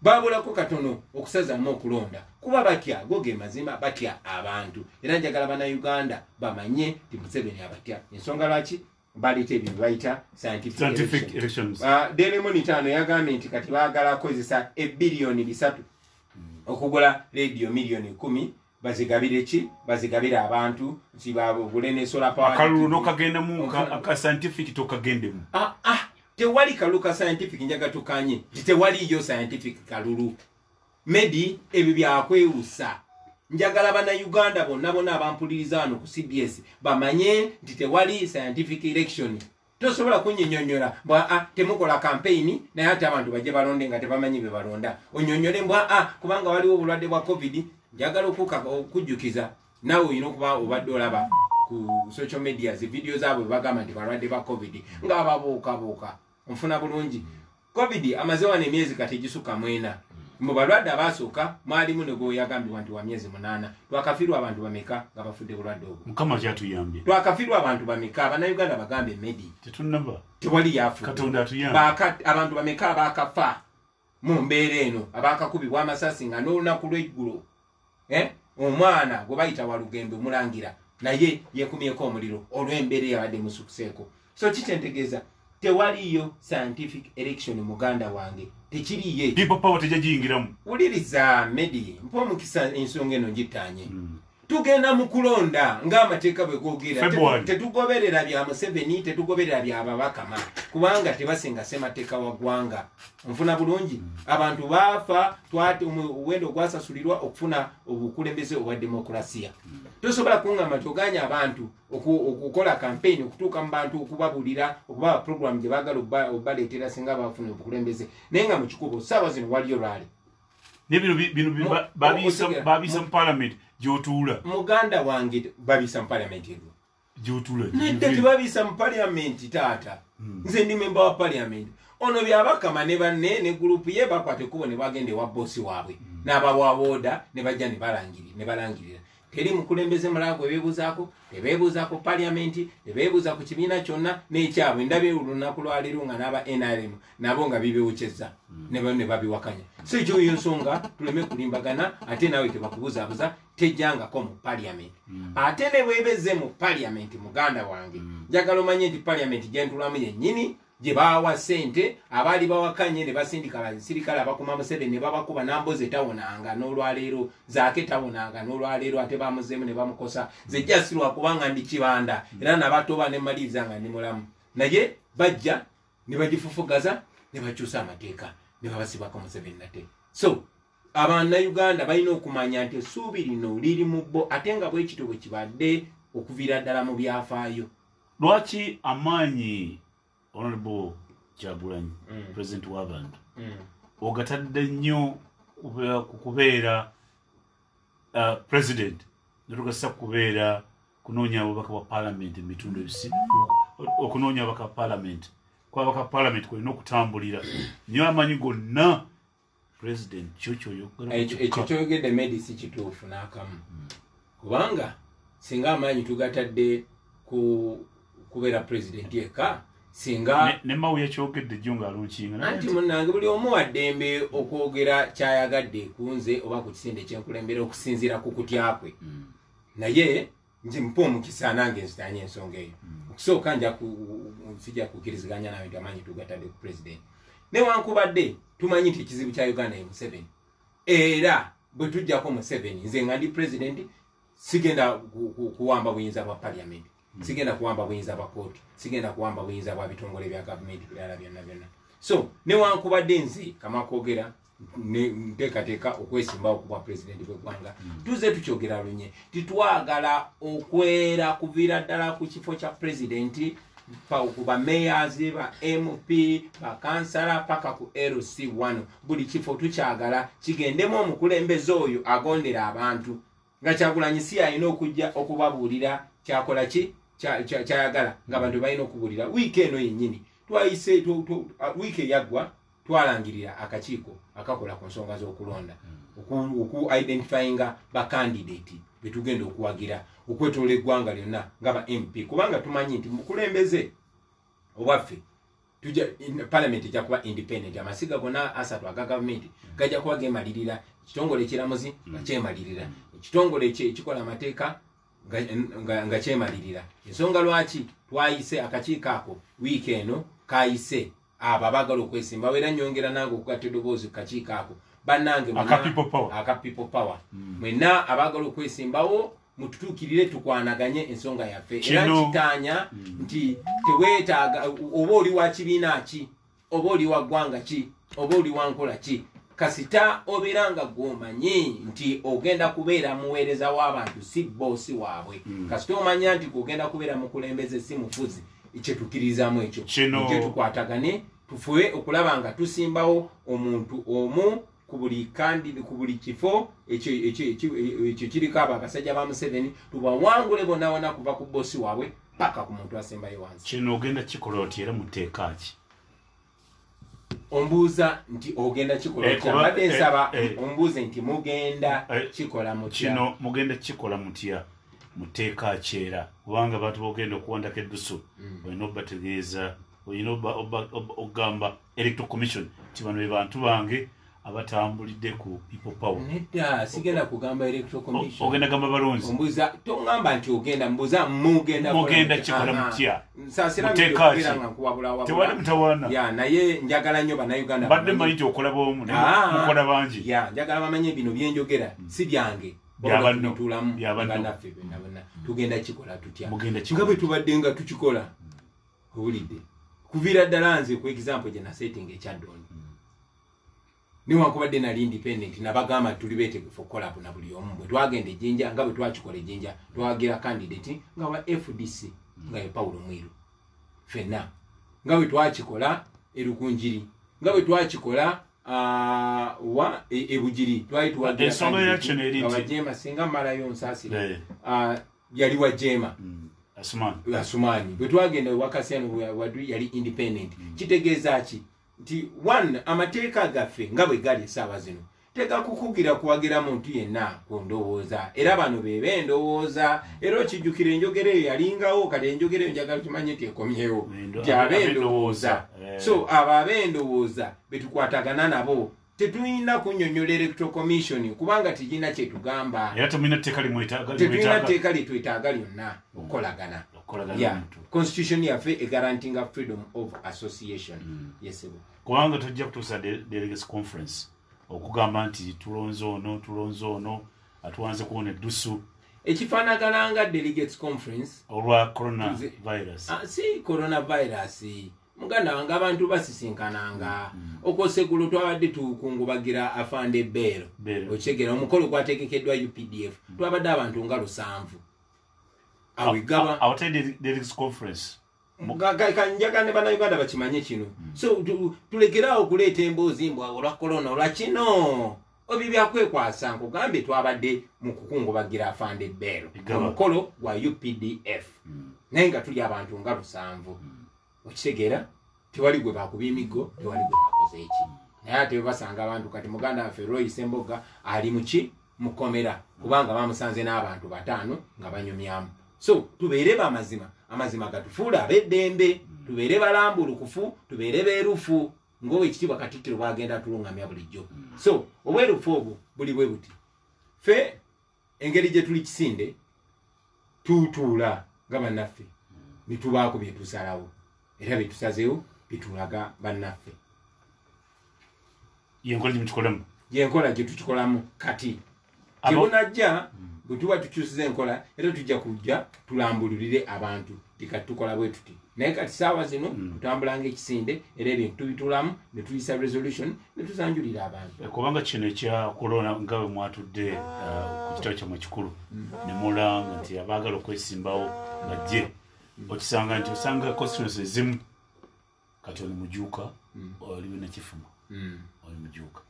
Babulako katono okusazaamu okulonda kuba batya, go ge mazima, batya abantu. Era njagala Bannayuganda bamanye nti Museveni abatya. Ensonga lwaki baleeta ebyo bye bayita scientific elections. Daily Monitor ano yagambye nti kati baagala kukozesa ebbiliyoni 3 okugula rediyo 10 miliyoni bazigabire ki? Bazigabire abantu nti bagule ne solar power. Akalulu n'okagendamu aka scientific tokagendemu. Tewali kalulu ka scientific, njaga tukanye nti tewaliyo scientific kalulu. Medi, ebyo byakwewusa. Njagala Bannayuganda bonna bonna abampuliriza wano ku CBS bamanye nti tewali scientific election. Tosobola kunnyonnyonyola mbwa temukola campaign naye ate abantu bajje balonde nga tebamanyi bye balonda. Onnyonnyole mbwa kubanga waliwo obulwadde bwa COVID. Njagala okujjukiza naawe olina okuba obadde olaba ku social media zi video zaabwe bagamba nti balwadde ba COVID nga babuukabuuka. Onfuna bulungi, COVID amaze wano emyezi kati egisukka 4. Mu balwadde abaasooka mwalimu ne gwe yagambibwa nti wa myezi 8. Twakafiirwa abantu bameka nga bafudde bulwadde obwo? Mukama kyatuyambye. Twakafiirwa abantu bameka? Abannayuganda bagambe Medi. Tetunnaba. Tewali yafudde. Katonda atuyambe. Abantu bameka abaakafa mu mbeera eno, abaakakubibwa amasasi nga n'olunaku lw'eggulo omwana gwe bayita Walugembe omulangira naye yeekumyeko omuliro olw'embeera eyabadde musukuseeko. So kikyentegeeza tewaliyo scientific election, muganda wange, tekiriye. People Power tejja giyingiramu. Wuliriza Medi, mpa omukisa ensonga eno ngitanye. Tugenda mu kulonda ng'amateeka bwe googera. February. Tetugoberera bya Museveni, tetugoberera bya Babakama, kubanga tebasinga ssemateeka wa ggwanga. Nfuna bulungi, abantu baafa, twate omuwendo ogwasasulirwa okufuna obukulembeze obwa demokurasiya. Tosobola kuŋŋamba nti oganya abantu okukola campaign, okutuuka mu bantu, okubabulira, okubawa program gye baagala obaleetera singa bafuna obukulembeze, naye nga mu kikubo ssaawa zino waliyo lwali. Ne bino bino babiyisa mu parliament gy'otuula. Muganda wange, babiyisa mu parliament ero? Gy'otuula. Nedda, tebabiyisa mu parliament taata. Nze ndi member wa parliament. Ono Byabakama ne banne ne gurupu ye bakwata ekkubo ne bagenda ewa boosi waabwe n'abawa order ne bajja ne balangirira. Teri mukulembeze mulala gwe beebuuzaako, tebeebuuza ku parliament, tebeebuuza ku kibiina kyonna n'ekyabwe. Ndabye olunaku lwaleero nga n'aba NRM nabo nga bibewokyezza ne babiwakanya. So ekyo yo nsonga tuleme kulimbagana, ate naawe tebakubuzaabuza, tejjangako mu parliament. Ate ne bwebeze mu parliament, muganda wange, njagala omanye nti parliament gye ntulamu yennyini Gye baawa ssente abaali bawakanye ne basindika abasirikale abakuma Museveni ne babakuba. Namboze tawonanga n'olwaleero, Zaake tawonanga n'olwaleero, ate bamuzeemu ne bamukosa. Nze jasirwa kubanga ndi kibanda era nabatoba ne maliriza nga ndi mulamu, naye bajja ne bagifufugaza ne bakyusa amateeka ne babasibako Museveni nate. So Abannayuganda balina okumanya nti essuubi lino liri mu bo, ate nga bwe kityo bwe kibadde okuviira ddala mu byafaayo. Lwaki amaanyi, Honorable Kyagulanyi, president w'abantu, ogatadde nnyo ku kubeera president, netugasa kubeera kunoonya ababaka bwa parliament mu bitundu ebisi, okunoonya ababaka ba parliament, kuba ababaka ba parliament kwolina okutambulira nyo amaanyi gonna? President kyo kyoyogera. Ekyo kyoyogedde, Medi, si kituufu n'akamu, kubanga singa amaanyi tugatadde ku kubeera president yekka, singa Ne Mawu yakyogedde jjo ng'alunkinga. Anti munnange, buli omu wa ddembe okwogera kyayagadde ku nze oba ku kisinde ekyenkulembera okusinziira ku kutya kwe, naye nze mpa omukisa nange nzitanye ensonga eyo. Okusooka, sijja kukkiriziganya nawe nti amaanyi tugatadde ku president, newankubadde tumanyi nti ekizibu kya Uganda ye Museveni, era bwe tujjako Museveni, nze nga ndi president sigenda kuwamba buyinza bwa parliament, sigenda kuwamba buyinza bwa kooti, sigenda kuwamba buyinza bwa bitongole bya gavumenti birala byonna byonna. So newankubadde nze kamakwogera nteekateeka okwesimbawo ku bwa pulezidenti bw'eggwanga, tuze tukyogera lunye titwagala okwera kuviira ddala ku kifo kya pulezidenti, ku ba mayors, ba MP, bakansala, paka ku LC1. Buli kifo tukyagala kigendemu omukulembeze oyo agondera abantu, nga Kyagulanyi si alina okujja okubabuulira kyakola ki, kyayagala, ng'abantu balina okubuulira. Wiiki eno yennyini twayise, wiiki eyaggwa twalangirira akakiiko akakola ku nsonga z'okulonda oku identifyinga bakandidate betugenda okuwagira okwetoola eggwanga lyonna nga ba MP, kubanga tumanyi nti mukulembeze obwaffe parliament ejja kuba independent. Amasiga gonna 30 aga gavumenti gajja kuba gemalirira, ekitongole ekiramuzi nga kyemalirira, ekitongole ekikola amateeka nga kyemalirira. Ensonga lwaki twayise akakiiko ako wiiki eno, kayise abo abaagala okwesimbawo, era nyongera nange okugatta eddoboozi ku kakiiko ako. Bannange, aka People Power, mwenna abaagala okwesimbawo mututuukirire tukwanaganye ensonga yaffe. Era kitaanya nti teweetaaga oba oli wa kibiina ki, oba oli wa ggwanga ki, oba oli wa nkola ki, kasita obeera nga gwomanyi nti ogenda kubeera muweereza w'abantu, si boosi waabwe. Kasita omanya nti ogenda kubeera mukulembeze, si mufuzi, kyetukkiririzaamu ekyo, gye tukwatagane tufube okulaba nga tusimbawo omuntu omu ku buli kandi ku buli kifo. Ekyo kiriko abo abasajja ba Museveni, tubawangule bonna bonna kuva ku bosi waabwe paka ku muntu asembayo wansi. Kino ogenda kikola oti era muteeka ki? Ombuuza nti ogenda kikola otya? Mbadde nsaba ombuuze nti mugenda kikola mutya? Kino mugenda kikola mutya, muteeka kyera? Kubanga abantu bogenda okuwandako eddusu olina obategeeza, olina okugamba Electoral Commission nti bano be bantu bange abatambulidde ku People Power. Nedda, sigenda kugamba Electoral Commission. Ogenda gamba balonzi? Ombuuza, toŋŋamba nti ogenda, mbuuza mugenda. Mugenda kikola mutya? Nsaasira. Muteeka ki? Nga nkuwabulawabula. Tewali mutawaana. Ya, naye njagala nnyo Bannayuganda Mbadde mmanyi nti okola boomu, naye mukola bangi. Ya, njagala bamanye bino byenjogera si byange. Bya banno. Tubituulamu. Bya banno. Bannaffe bonna bonna tugenda kikola tutya? Mugenda Nga kikola. bwe tubadde nga tukikola, owulidde, kuviira ddala nze ku example gye nasetinga ekyaddondo, newankubadde nali independent, nabagamba tuli beetegefu okukola na buli omu. Bwe twagenda ejjinja, nga bwe twakikola ejjinja, twagira candidate nga wa FDC, nga ye Paulo Mwiru. Ffenna nga bwe twakikola erukunjiri, nga bwe twakikola wa ebugiri, twali tuwagira Ensonga candidate yakyo eri nga nti wa Jeema. Singa mmalayo, nsaasira. Eh, Yali wa Jeema. Asuman. Asumaani. Bwe twagenda ewakasiano wadu, yali independent. Kitegeeza ki? Nti one, amateeka gaffe nga bwe gali essaawa zino tegakukugira kuwagira muntu yenna ku ndowooza, era bano be bendowooza. Era okijjukira enjogera eyo yalingawo. Kati enjogera eyo njagala tumanye nti ekomyewo, nti abendowooza. Eh. So abo abendowooza betukwatagana nabo, tetulina kunnyonnyola Electoral Commission kubanga tegirina kyetugamba. Era temulina tteeka limwetaaga. Tetulina tteeka lyetwetaaga lyonna okukolagana. kukolagana n'omuntu. Constitution yaffe eguarantinga freedom of association. Yes, sir. Kubanga tojja kutuusa delegates conference okugamba nti tulonze ono, tulonze ono, atuwanze kuwona eddusu. Ekifaanagana nga delegates conference olwa coronavirus. Si coronavirus, muganda wange, abantu basisinkananga. Okwosa eggulo twabadde tukungubagira afande Beero. Beero. Okitegeera, omukolo gwategekeddwa UPDF, twabadde abantu nga 7 awegaba. Awatali delegates conference. Njagala ne bannayuganda bakimanye kino. So tulekeraawo okuleeta emboozi mbw olwa corona, olwa kino, ebyo byakwekwasa. Nkugambye twabadde mu kukungubagira afande Beero, Egaba. omukolo gwa UPDF, naye nga tuli abantu nga 7. Okitegeera, tewali gwe bakubya emiggo, tewali gwe bakoze eki, naye ate basanga abantu. Kati muganda waffe Roy Semboga ali muki mukomera kubanga bamusanze n'abantu 5 nga banyumyamu. So tubeere bamazima, amazima gatufuula ab'eddembe, tubeere balambulukufu, tubeere beerufu ng'owekitiibwa Katikkiro bw'agenda tulungamya bulijjo. So obwerufu obwo buli bwe buti: ffe engeri gye tuli kisinde, tutuula nga bannaffe ne tubaako bye tusalawo, era bye tusazeewo bitulaga bannaffe. Yenkola gye mutukolamu. Yenkola gye tukikolamu kati. Tebunajja bwe tuba tukyusiza enkola, era tujja kujja tulambululire abantu tikati tukola bwe tuti, naye kati saawa zino tutambula ng'ekisinde, era ebintu tubitulamu ne tuyisa resolution ne tuzanjulira abantu. Kubanga kino ekya corona, nga bwe mwatudde ku kitabo kyammwe ekikulu ne mulanga nti abaagala okwesimbawo bajje, okisanga nti osanga constituency ezimu kati oli mujuuka, oliwo Nakifuma, oli mujuuka,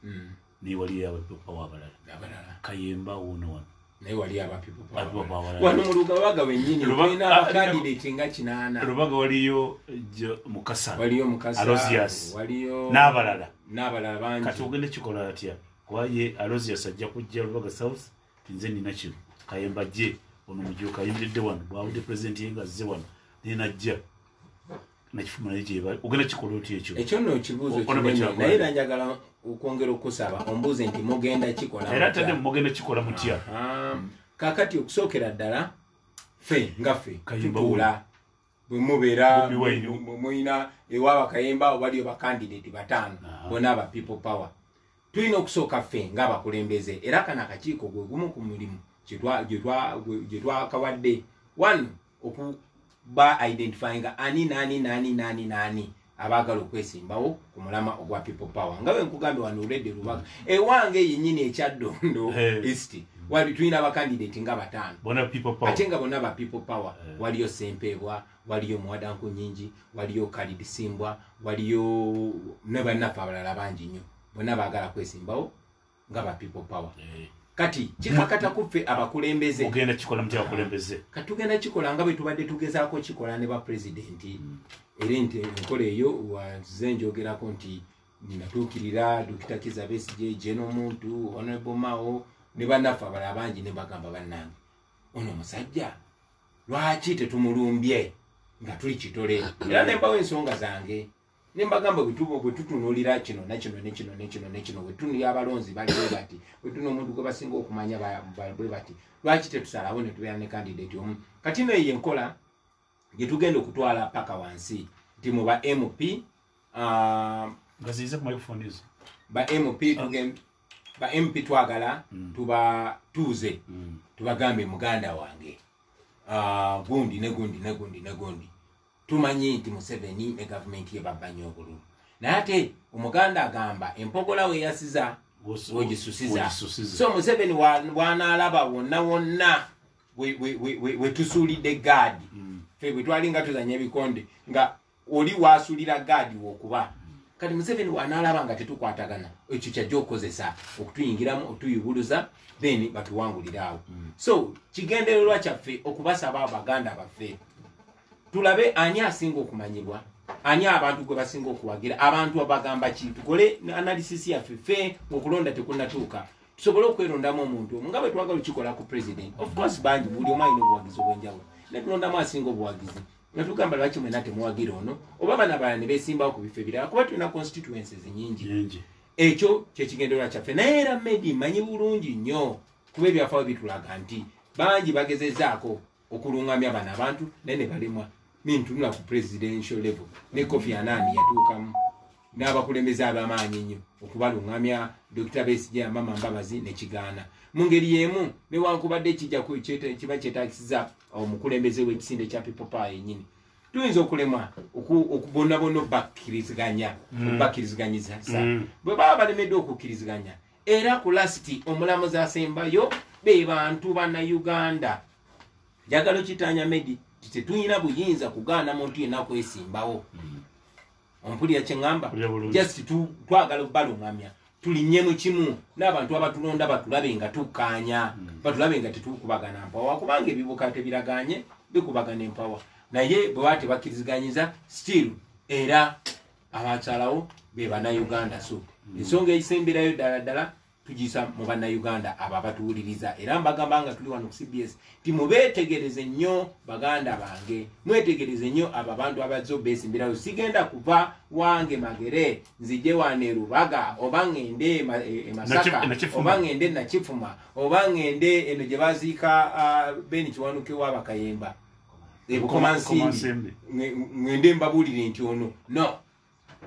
naye waliyo aba People Power abalala. Abalala. Kayemba wuuno wano. Naye wali aba People Power. Aba People Power abalala. Wano mu Lugabaga wennyini tulina abakandidate nga 8. Lubaga waliyo Mukasa. Waliyo Mukasa, Aloysius. waliyo N'abalala. N'abalala bangi. Kati ogende kikola atya? Kuba ye Aloysius ajja kujja Lubaga South, nze nina kino. Kayemba gye ono mujuuka ayimiridde wano, bw'awudde pulezidenti ye nga azze wano, naye n'ajja. Nakifuma naye gye bali. Ogenda kikola otya ekyo? Ekyo nno kibuuzo Ono kinene, bwe kyagala. naye era njagala okwongera okusaba ombuuze nti mugenda kikola Era mutya? atadde mugenda kikola mutya? Kaakati okusookera ddala ffe nga ffe Kayemba tutuula. wuno. Bwe mubeera Bobi Wine. mulina ewaaba Kayemba waliyo bakandidate 5, bonna aba People Power. Tulina okusooka ffe ng'abakulembeze, era kano akakiiko gwe gumu ku mulimu gye twakawadde. One, okuba identifying ani nani nani nani nani abaagala okwesimbawo ku mulama ogwa People Power. Nga bwe nkugambye wano olwedde Lubaga, ewange yennyini ekyaddondo East, wali tulina abakandidate nga 5. Bonna People Power. Ate nga bonna ba People Power. Waliyo Ssempeebwa, waliyo Muwadanku Nnyingi, waliyo Khalid Simbwa, waliyo ne bannaffe abalala bangi nnyo. Bonna baagala kwesimbawo nga ba People Power. Kati kikakata ku ffe abakulembeze. Mugenda kikola mutya abakulembeze? Kati tugenda kikola nga bwe tubadde tugezaako kikola ne ba pulezidenti. Era nti enkola eyo wanze njogerako nti natuukirira Dokita Kizza Besigye, General Muntu, Honorable Mao ne bannaffe abalala bangi ne bagamba bannange, ono omusajja lwaki tetumulumbye nga tuli kitole? Era ne mbawo ensonga zange ne mbagamba bwe tutunuulira kino na kino ne kino ne kino ne kino, bwe tutunuulira abalonzi bali bwe bati, bwe tutunuulira omuntu gwe basinga okumanya bwe bati, lwaki tetusalawo ne tubeera ne candidate omu? Kati nno eyo enkola gye tugenda okutwala paka wansi nti mu ba MP, Nga ziyize ku microphone ezo. Ba MP ba MP twagala tubatuuze, tubagambe muganda wange, gundi ne gundi ne gundi ne gundi. Tumanyi nti Museveni ne gavumenti ye babba nnyo obululu, naye ate omuganda agamba empogola we yasiza wegisusiza. Wegisusiza. So Museveni bw'anaalaba wonna wonna we tusuulidde gaadi, ffe bwe twalinga tuzannya ebikonde nga oli waasuulira gaadi w'okuba. Kati Museveni bw'anaalaba nga tetukwatagana, ekyo kyajja okukozesa okutuyingiramu, okutuyubuluza, then batuwangulire awo. So kigendererwa kyaffe okubasaba abaganda baffe tulabe ani asinga okumanyibwa, ani abantu gwe basinga okuwagira, abantu abagamba ki, tukole analysis yaffe ffe ng'okulonda tekunnatuuka, tusobole okwerondamu omuntu omu nga bwe twagala okukikola ku president. Of course bangi, buli omu alina obuwagizi obw'enjawulo, ne tulondamu asinga obuwagizi ne tugamba lwaki mwenna temuwagira ono, oba bano abalala ne beesimbawo ku bifo ebirala, kuba tulina constituencies nnyingi. Nnyingi. Ekyo kyekigendererwa kyaffe. Naye era Medi mmanyi bulungi nnyo, kuba ebyafaayo bitulaga nti bangi bagezezzaako. Okulungamya bano abantu naye ne balemwa. Nintunula ku presidential level, ne Kofi Annan yatuukamu n'abakulembeze ab'amaanyi ennyo okubalungamya, Dr Besigye, Mama Mbabazi, nekigaana. Mu ngeri y'emu, newankubadde kijja kiba kyetaagisiza omukulembeze w'ekisinde kya People Power yennyini, tuyinza okulemwa bonna bonna obbakkiriziganya, obbakkiriziganyisa. Bwe baba balemeddwa okukkiriziganya, era ku last omulamuzi asembayo be bantu Bannayuganda. Njagala okitanya medi ti tetulina buyinza kugaana muntu yenna kwesimbawo. Ompulira kyeŋŋamba? Mpulira bulungi. Just twagala obbalungamya tulinye mu kimu n'abantu abatulonda, batulabe nga tukkaanya, batulabe nga tetukubagana mpawa, kubanga ebibuka tebiraganye bikubagana empawa. Naye bwe baba tebakkiriziganyiza, still era abasalawo be Bannayuganda. So ensonga ekisemberayo ddala ddala tugiyisa mu Bannayuganda abo abatuwuliriza, era mbagamba nga tuli wano ku CBS nti mubeetegereze nnyo, baganda bange, mwetegereze nnyo abo abantu abazze obeesimbirawo. Sigenda kuva wange Magere nzije wano e Rubaga, oba ŋŋende e Masaka, Nakifuma. oba ŋŋende Nakifuma, oba ŋŋende eno gye baziika Ben Kiwanuka ew'Abakayemba e Bukomansimbi, Bukomansimbi. ŋŋende mbabuulire nti ono no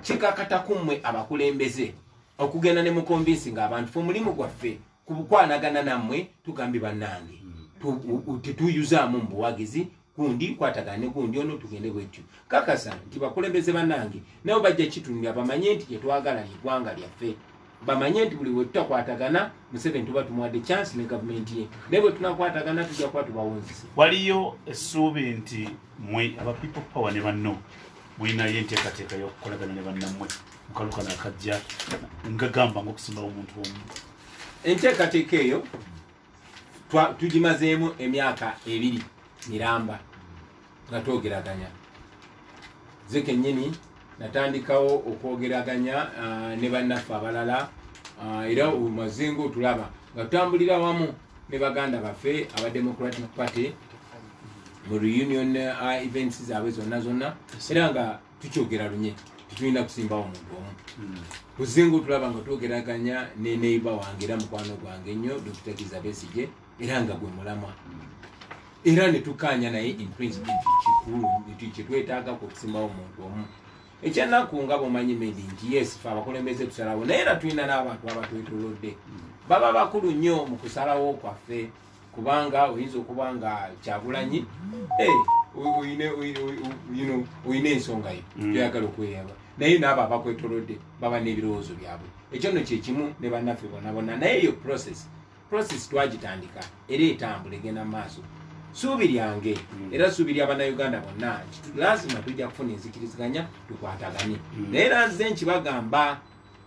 kikakata ku mmwe abakulembeze okugenda ne muconvincinga abantu. Fe omulimu gwaffe kubukwanagana nammwe, tugambye bannange tetuyuzaamu mu buwagizi gundi kwatagana ne gundi ono, tugende bwetyo. Kakasa nti bakulembeze bannange nabo bajja kitunulira, bamanye nti kyetwagala lyeggwanga lyaffe, bamanye nti buli we tutakwatagana, Museveni tuba tumuwadde chance ne gavumenti ye, naye bwe tunakwatagana tujja kuba tubawunzise. Waliyo essuubi nti mwe aba People Power ne banno mulinayo enteekateeka y'okukolagana ne bannammwe mukalukano akajja, nga gamba ngaokusimbawo omuntu omu? Enteekateeka eyo tugimazeemu emyaka 2 miramba nga twogeraganya. Nze kennyini natandikawo okwogeraganya ne bannaffe abalala, era omaze nga otulaba nga tutambulira wamu ne baganda baffe aba Democratic Party mu reunion events zaabwe zonna zonna, era nga tukyogera lunye tetulina kusimbawo omuntu omu. Kuzinga otulaba nga twogeraganya ne neighbor wange era mukwano gwange ennyo, Dr Kiza Besigye, era nga gwe mulamwa, era ne tukkaanya naye in principle nti kikulu nti kyetwetaaga ku kusimbawo omuntu omu. Ekyenaku nga bwomanyi medi nti yes, fe abakulembeze tusalawo, naye era tulina n'abantu abatwetolodde baba bakulu nnyo mu kusalawo kwaffe, kubanga oyinza okuba nga Kyagulanyi, oyina ensonga yo gyoyagala okweyaba, naye naabo abakwetolodde baba n'ebirowoozo byabwe. Ekyo nno kyekimu ne bannaffe bonna bonna. Naye eyo process twagitandika era etambula egenda mu maaso. Suubi lyange era suubi ly'Abannayuganda bonna nti lazima tujja kufuna enzikiriziganya tukwatagane. Naye era nze nkibagamba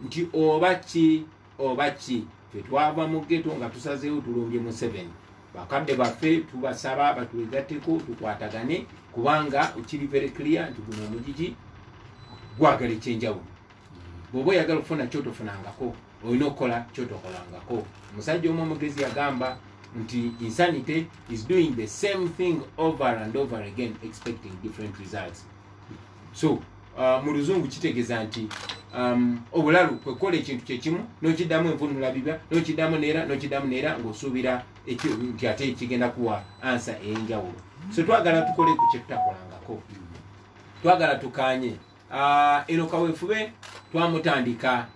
nti oba ki oba ki, fe twava mu ghetto nga tusazeewo tulumbye Museveni. Bakadde baffe tubasaba batwegatteko tukwatagane, kubanga kiri very clear nti guno omugigi gwagala ekyenjawulo. Bw'oba oyagala okufuna kyotofunangako, olina okukola kyotokolangako. Omusajja omu omugezi yagamba nti insanity is doing the same thing over and over again expecting different results. So mu luzungu kitegeeza nti obulalu kwekukola ekintu kyekimu n'okiddamu envunula bibya, n'okiddamu neera, n'okiddamu neera, ng'osuubira nti ate kigenda kuwa answer ey'enjawulo. So twagala tukole ku kyetutakolangako, twagala tukanye. Eno kaweefube twamutandika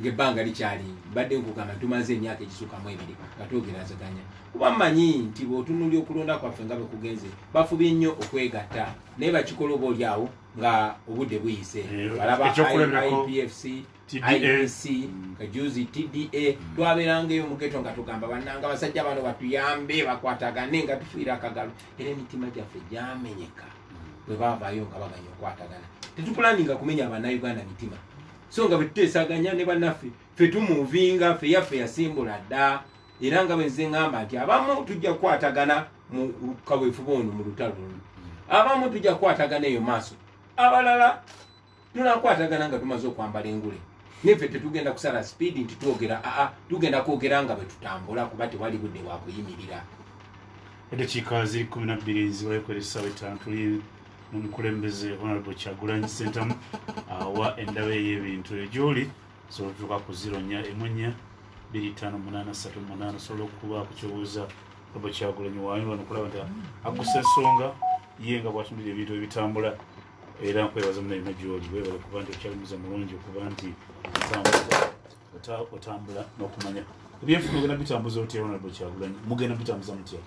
ng'ebbanga likyali, mbadde nkugamba tumaze emyaka egisukkamu 2 nga twogerazaganya, kuba mmanyi nti bw'otunuulya okulonda kwaffe nga bwe kugenze, bafubye nnyo okwegatta, naye bakikola oba oli awo nga obudde buyise. Balaba Ekyokulabirako IPFC, TDA. IPC, kajuzi TDA, twabeerangaeyo mu ghetto nga tugamba bannanga abasajja bano batuyambe bakwatagane, nga tufiira akagalo, era emitima gyaffe gyamenyeka bwe baavaayo nga baganya okukwatagana. Tetupulaninga kumenya Abannayuganda mitima, so nga bwe tuteesaganya ne bannaffe, ffe tumuvinga, ffe yaffe yasimbula dda. Era nga bwe nze ŋŋamba nti abamu tujja kukwatagana mu kaweefube ono, mu lutalo luno, abamu tujja kukwatagana eyo maaso, abalala tunakwatagana nga tumaze okwambala engule. Neffe tetugenda kusala speed nti twogera, aa, tugenda kwogera nga bwe tutambula, kuba tewali budde bwakuyimirira. Eddakiika ziri 12 zibayokwera essaawa 5. Tuli n'omukulembeze Honorable Kyagulanyi Ssentamu, awa endaba ey'ebintu eyo gy'oli. Osobola otuuka ku 0414 258 38, osobola okubaako kyobuuza Robert Kyagulanyi wanyu wano kulaba nti aggusa ensonga ye nga bw'atunulira ebintu ebitambula. Era nkwebaza munna gy'oli, weebale kuba nti okyalimuza mulungi, okuba nti otambula n'okumanya ebyenfuna. Ogenda bitambuza otya, Honorable Kyagulanyi? Mugenda bitambuza mutya?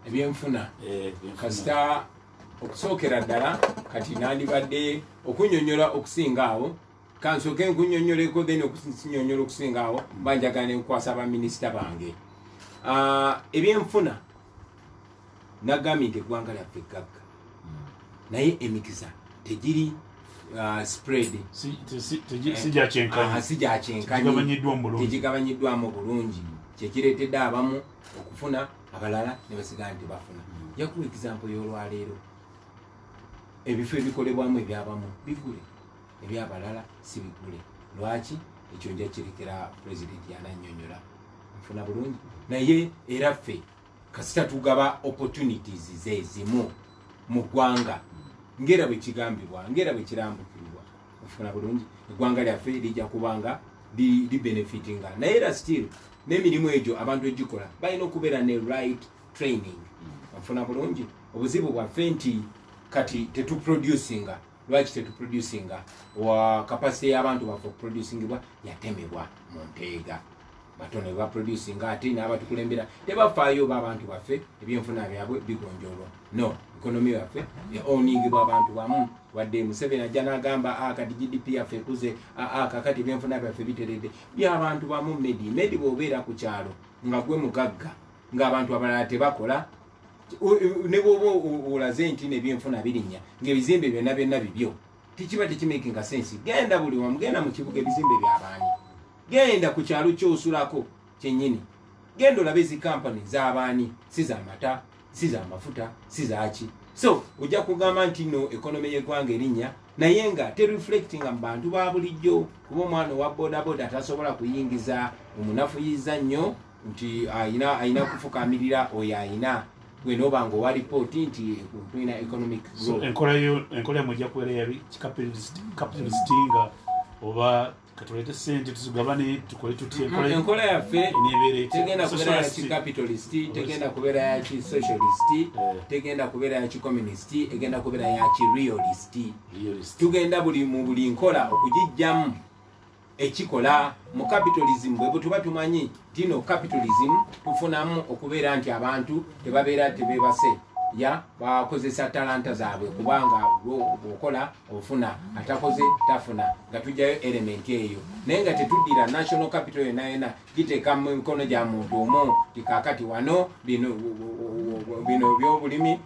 Ebyenfuna? Eh, ebyenfuna. Kasita okusookera ddala kati nandibadde okunyonyola okusinga awo, kansooke nkunyonyoleko, then okunyonyola okusinga awo mba njagala nenkwasa baminisita bange. Ebyenfuna nagambye nti eggwanga lyaffe gagga, naye emikisa tegiri spread. Si gya kyenkanyi. Si gya kyenkanyi. Tegigabanyiddwamu bulungi. Tegigabanyiddwamu bulungi, kyekireetedde abamu okufuna, abalala ne basigala nti bafuna. Njakuwa example y'olwaleero: ebifo ebikolebwamu ebyabamu bigule, ebyabalala si bigule. Lwaki? Ekyo nja kirekera pulezidenti yanannyonnyola. Nfuna bulungi? Naye era ffe kasita tugaba opportunities zezimu mu ggwanga, ngera bwe kigambibwa, ngera bwe kirambukibwa, ofuna bulungi, eggwanga lyaffe lijja kubanga libenefitinga. Naye era still n'emirimu egyo abantu egikola balina okubeera ne right training. Ofuna bulungi? Obuzibu bwaffe nti kati tetuproducinga. Lwaki tetuproducinga? Wa capacity y'abantu baffe okuproducingibwa yatemebwa mu nteega, batono bebaproducinga, ate n'abatukulembera tebafaayo oba abantu baffe ebyenfuna byabwe bigonjolwa. No economy yaffe owningibwa abantu bamu. Wadde Museveni ajja n'agamba, "Ah, kati GDP yaffe ekuze, kakati ebyenfuna byaffe biteredde," byabantu bamu. Medi medi bw'obeera ku kyalo nga gwe mugagga, ng'abantu abalala tebakola, ne bwoba olaze nti nebyenfuna birinnya, ng'ebizimbe byonna byonna bibyo, tekiba tekimakinga sense. Genda buli wamu, genda mu kibuga, ebizimbe byabaani? Genda ku kyalo kyosulako kyennyini, genda olabe ezi kampani z'abaani? Si z'amata, si z'amafuta, si zaki. So ojja kugamba nti no economy y'eggwanga erinnya, naye nga tereflectinga mu bantu ba bulijjo, kuba omwana owa bodaboda tasobola kuyingiza omunafuyiza nnyo nti ayina kufukamirira oyo ayina gwe nooba nga owa ripooti nti tulina economic So growth. enkola yo, enkola yammwe ejja kubeera ya capitalist nga oba katuleete sente tuzigabane, tukole tutya? Enkola Enkola yaffe eneebeera etya? tegenda kubeera ya Socialist. kicapitalist, tegenda kubeera ya kisocialist, tegenda kubeera ya kicommunist, egenda kubeera ya kirealist. Realist. Tugenda buli mu buli nkola okugijjamu ekikola. Mu capitalism bwe bwe tuba tumanyi tino capitalism tufunamu okubeera nti abantu tebabeera tebebase, ya bakozesa talanta zaabwe, kubanga bw'okola ofuna, atakoze tafuna, nga tujjayo element eyo, naye nga tetuddira national capital yonna yonna giteeka mu mikono gya muntu omu, ti kaakati wano bino bino byobulimi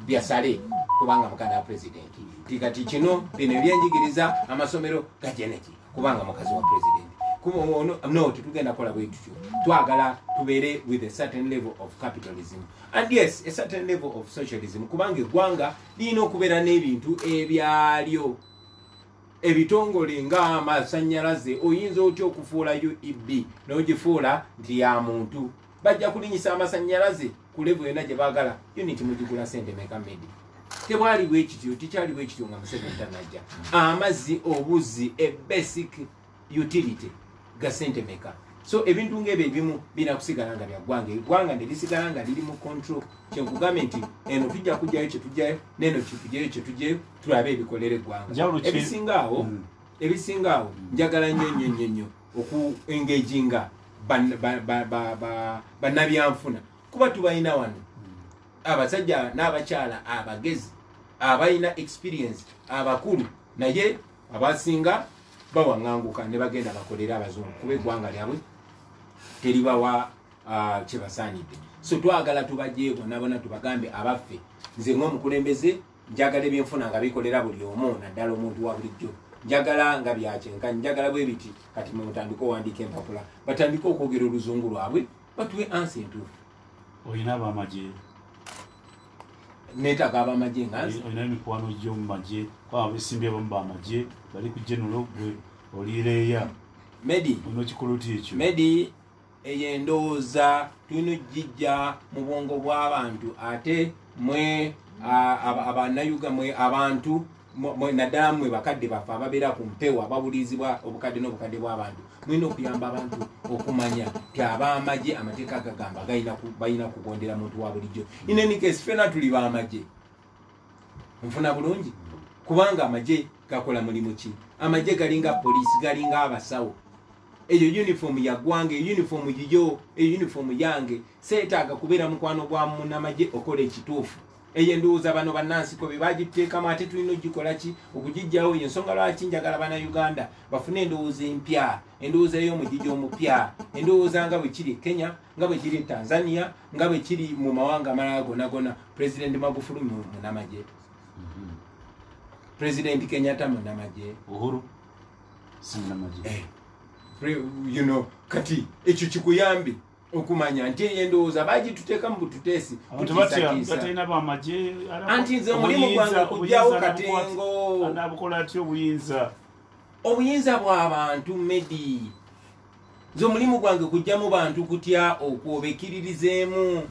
byasale kubanga mukanda wa pulezidenti, ti kati kino bino ebyenjigiriza amasomero gajeneki kubanga mukazi wa pulezidenti. No, tetugenda kukola bwe tutyo. Twagala tubeere with a certain level of capitalism and yes, a certain level of socialism, kubanga eggwanga lirina okubeera n'ebintu ebyalyo, ebitongole ng'amasanyalaze. Oyinza otya okufuula UEB n'ogifuula nti ya muntu? Bajja kulinyisa amasanyalaze ku level yonna gye baagala. Unit mugigula sente meka, medi? Tebwali bwe kityo, tekyali bwe kityo nga Museveni tanajja. Amazzi, obuzzi, a basic utility, ga sente meka? So ebintu ngaebyo ebimu birina kusigala nga byaggwanga, eggwanga ne lisigala nga liri mu control. Kyenkugambye nti eno tujja kujjayo kyetujjayo, neno kyetujjayo kyetujjayo, tulabe ebikolera eggwanga. Njawulo ki- Ebisinga awo, ebisinga awo, njagala nnyo nnyo nnyo nnyo oku engaginga bannabyanfuna, kuba tubalina wano, abasajja n'abakyala abagezi abalina experience, abakulu, naye abasinga bawaŋŋanguka ne bagenda bakolere abazungu, kuba eggwanga lyabwe teribawa kyebasaanidde. So twagala tubajje bonna bonna, tubagambe abaffe, nze ng'omukulembeze njagala ebyenfuna nga bikolera buli omu, naddala omuntu wa bulijjo. Njagala nga byakyenkanyi, njagala bwe biti. Kati mwe mutandike owandiika empapula, batandike okwogera oluzungu lwabwe, batuwe ansi entuufu. Olina abamagye? Neetaaga abamagye nga nze? Olina emikwano gyo mu magye? Kuba abesimbye abamu bamagye bali ku general, gwe olireeya. Medi. Olina okikuluti ekyo? Medi, eyo endowooza tulina ogijja mu bwongo bw'abantu, ate mwe bannayuga, mwe abantu Naddala mmwe bakadde baffe ababeera ku mpewo, abawulirizibwa obukadde n'obukadde bw'abantu, mulina okuyamba abantu okumanya nti ab'amagye amateeka gagamba balina kugondera muntu wa bulijjo. In any case, ffena tuli b'amagye, nfuna bulungi, kubanga amagye gakola mulimu ki? Amagye galinga poliisi, galinga abasawo. Eyo uniform ya ggwanga, eyo uniform yiyo, eyo uniform yange. Seetaaga kubeera mukwano gwa munnamagye okola ekituufu. Eyo endowooza bano bannansiko be bagituteekamu, ate tulina ogikola ki okugijjawo. Eyo ensonga lwaki njagala Bannayuganda bafune endowooza empya, endowooza ey'omugigi omupya, endowooza nga bwe kiri e Kenya, nga bwe kiri e Tanzania, nga bwe kiri mu mawanga amalala gonna gonna. Pulezidenti Magufuli munnamagye, Pulezidenti Kenyatta munnamagye, Uhuru si munnamagye. Kati ekyo kikuyambe okumanya nti eyo endowooza bagituteeka mu bututeesi. Batalina bamagye. Anti nze omulimu gwange kujjawo katengo. Anabukola atya obuyinza? Obuyinza bw'abantu, medi. Nze omulimu gwange kujjamu bantu kutya okwo, bekkiririzeemu,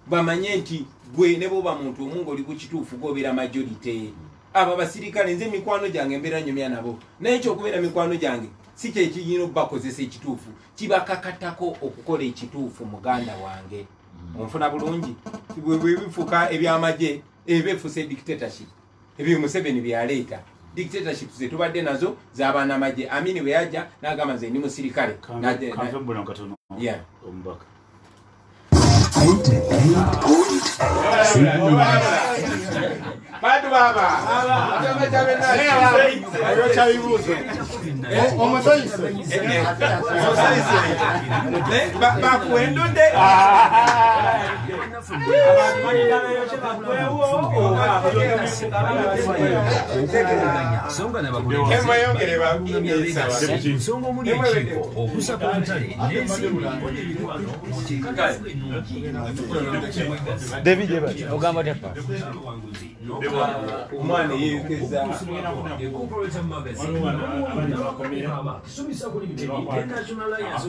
bamanye nti gwe ne bwoba muntu omu ng'oli ku kituufu, gobeera majority. Abo abasirikale nze mikwano gyange, mbeera nyumya nabo, naye ekyokubeera mikwano gyange si kyekiyina okubakozesa ekituufu, kibakakatako okukola ekituufu. Muganda wange, onfuna bulungi? Bwe bifuuka ebyamagye, eba efuuse dictatorship. Ebyo Museveni byaleeta, dictatorship zetubadde nazo z'abanamagye. Amini bwe yajja n'agamba nze ndi musirikale. Kanve mbula katono. Omubaka. Badu baba. Bakuwendudde. Ensonga omuli enkiiko, okusaka obutale n'ensimbi, David ogamba otya? Omwana eyeyokeza. National Alliance.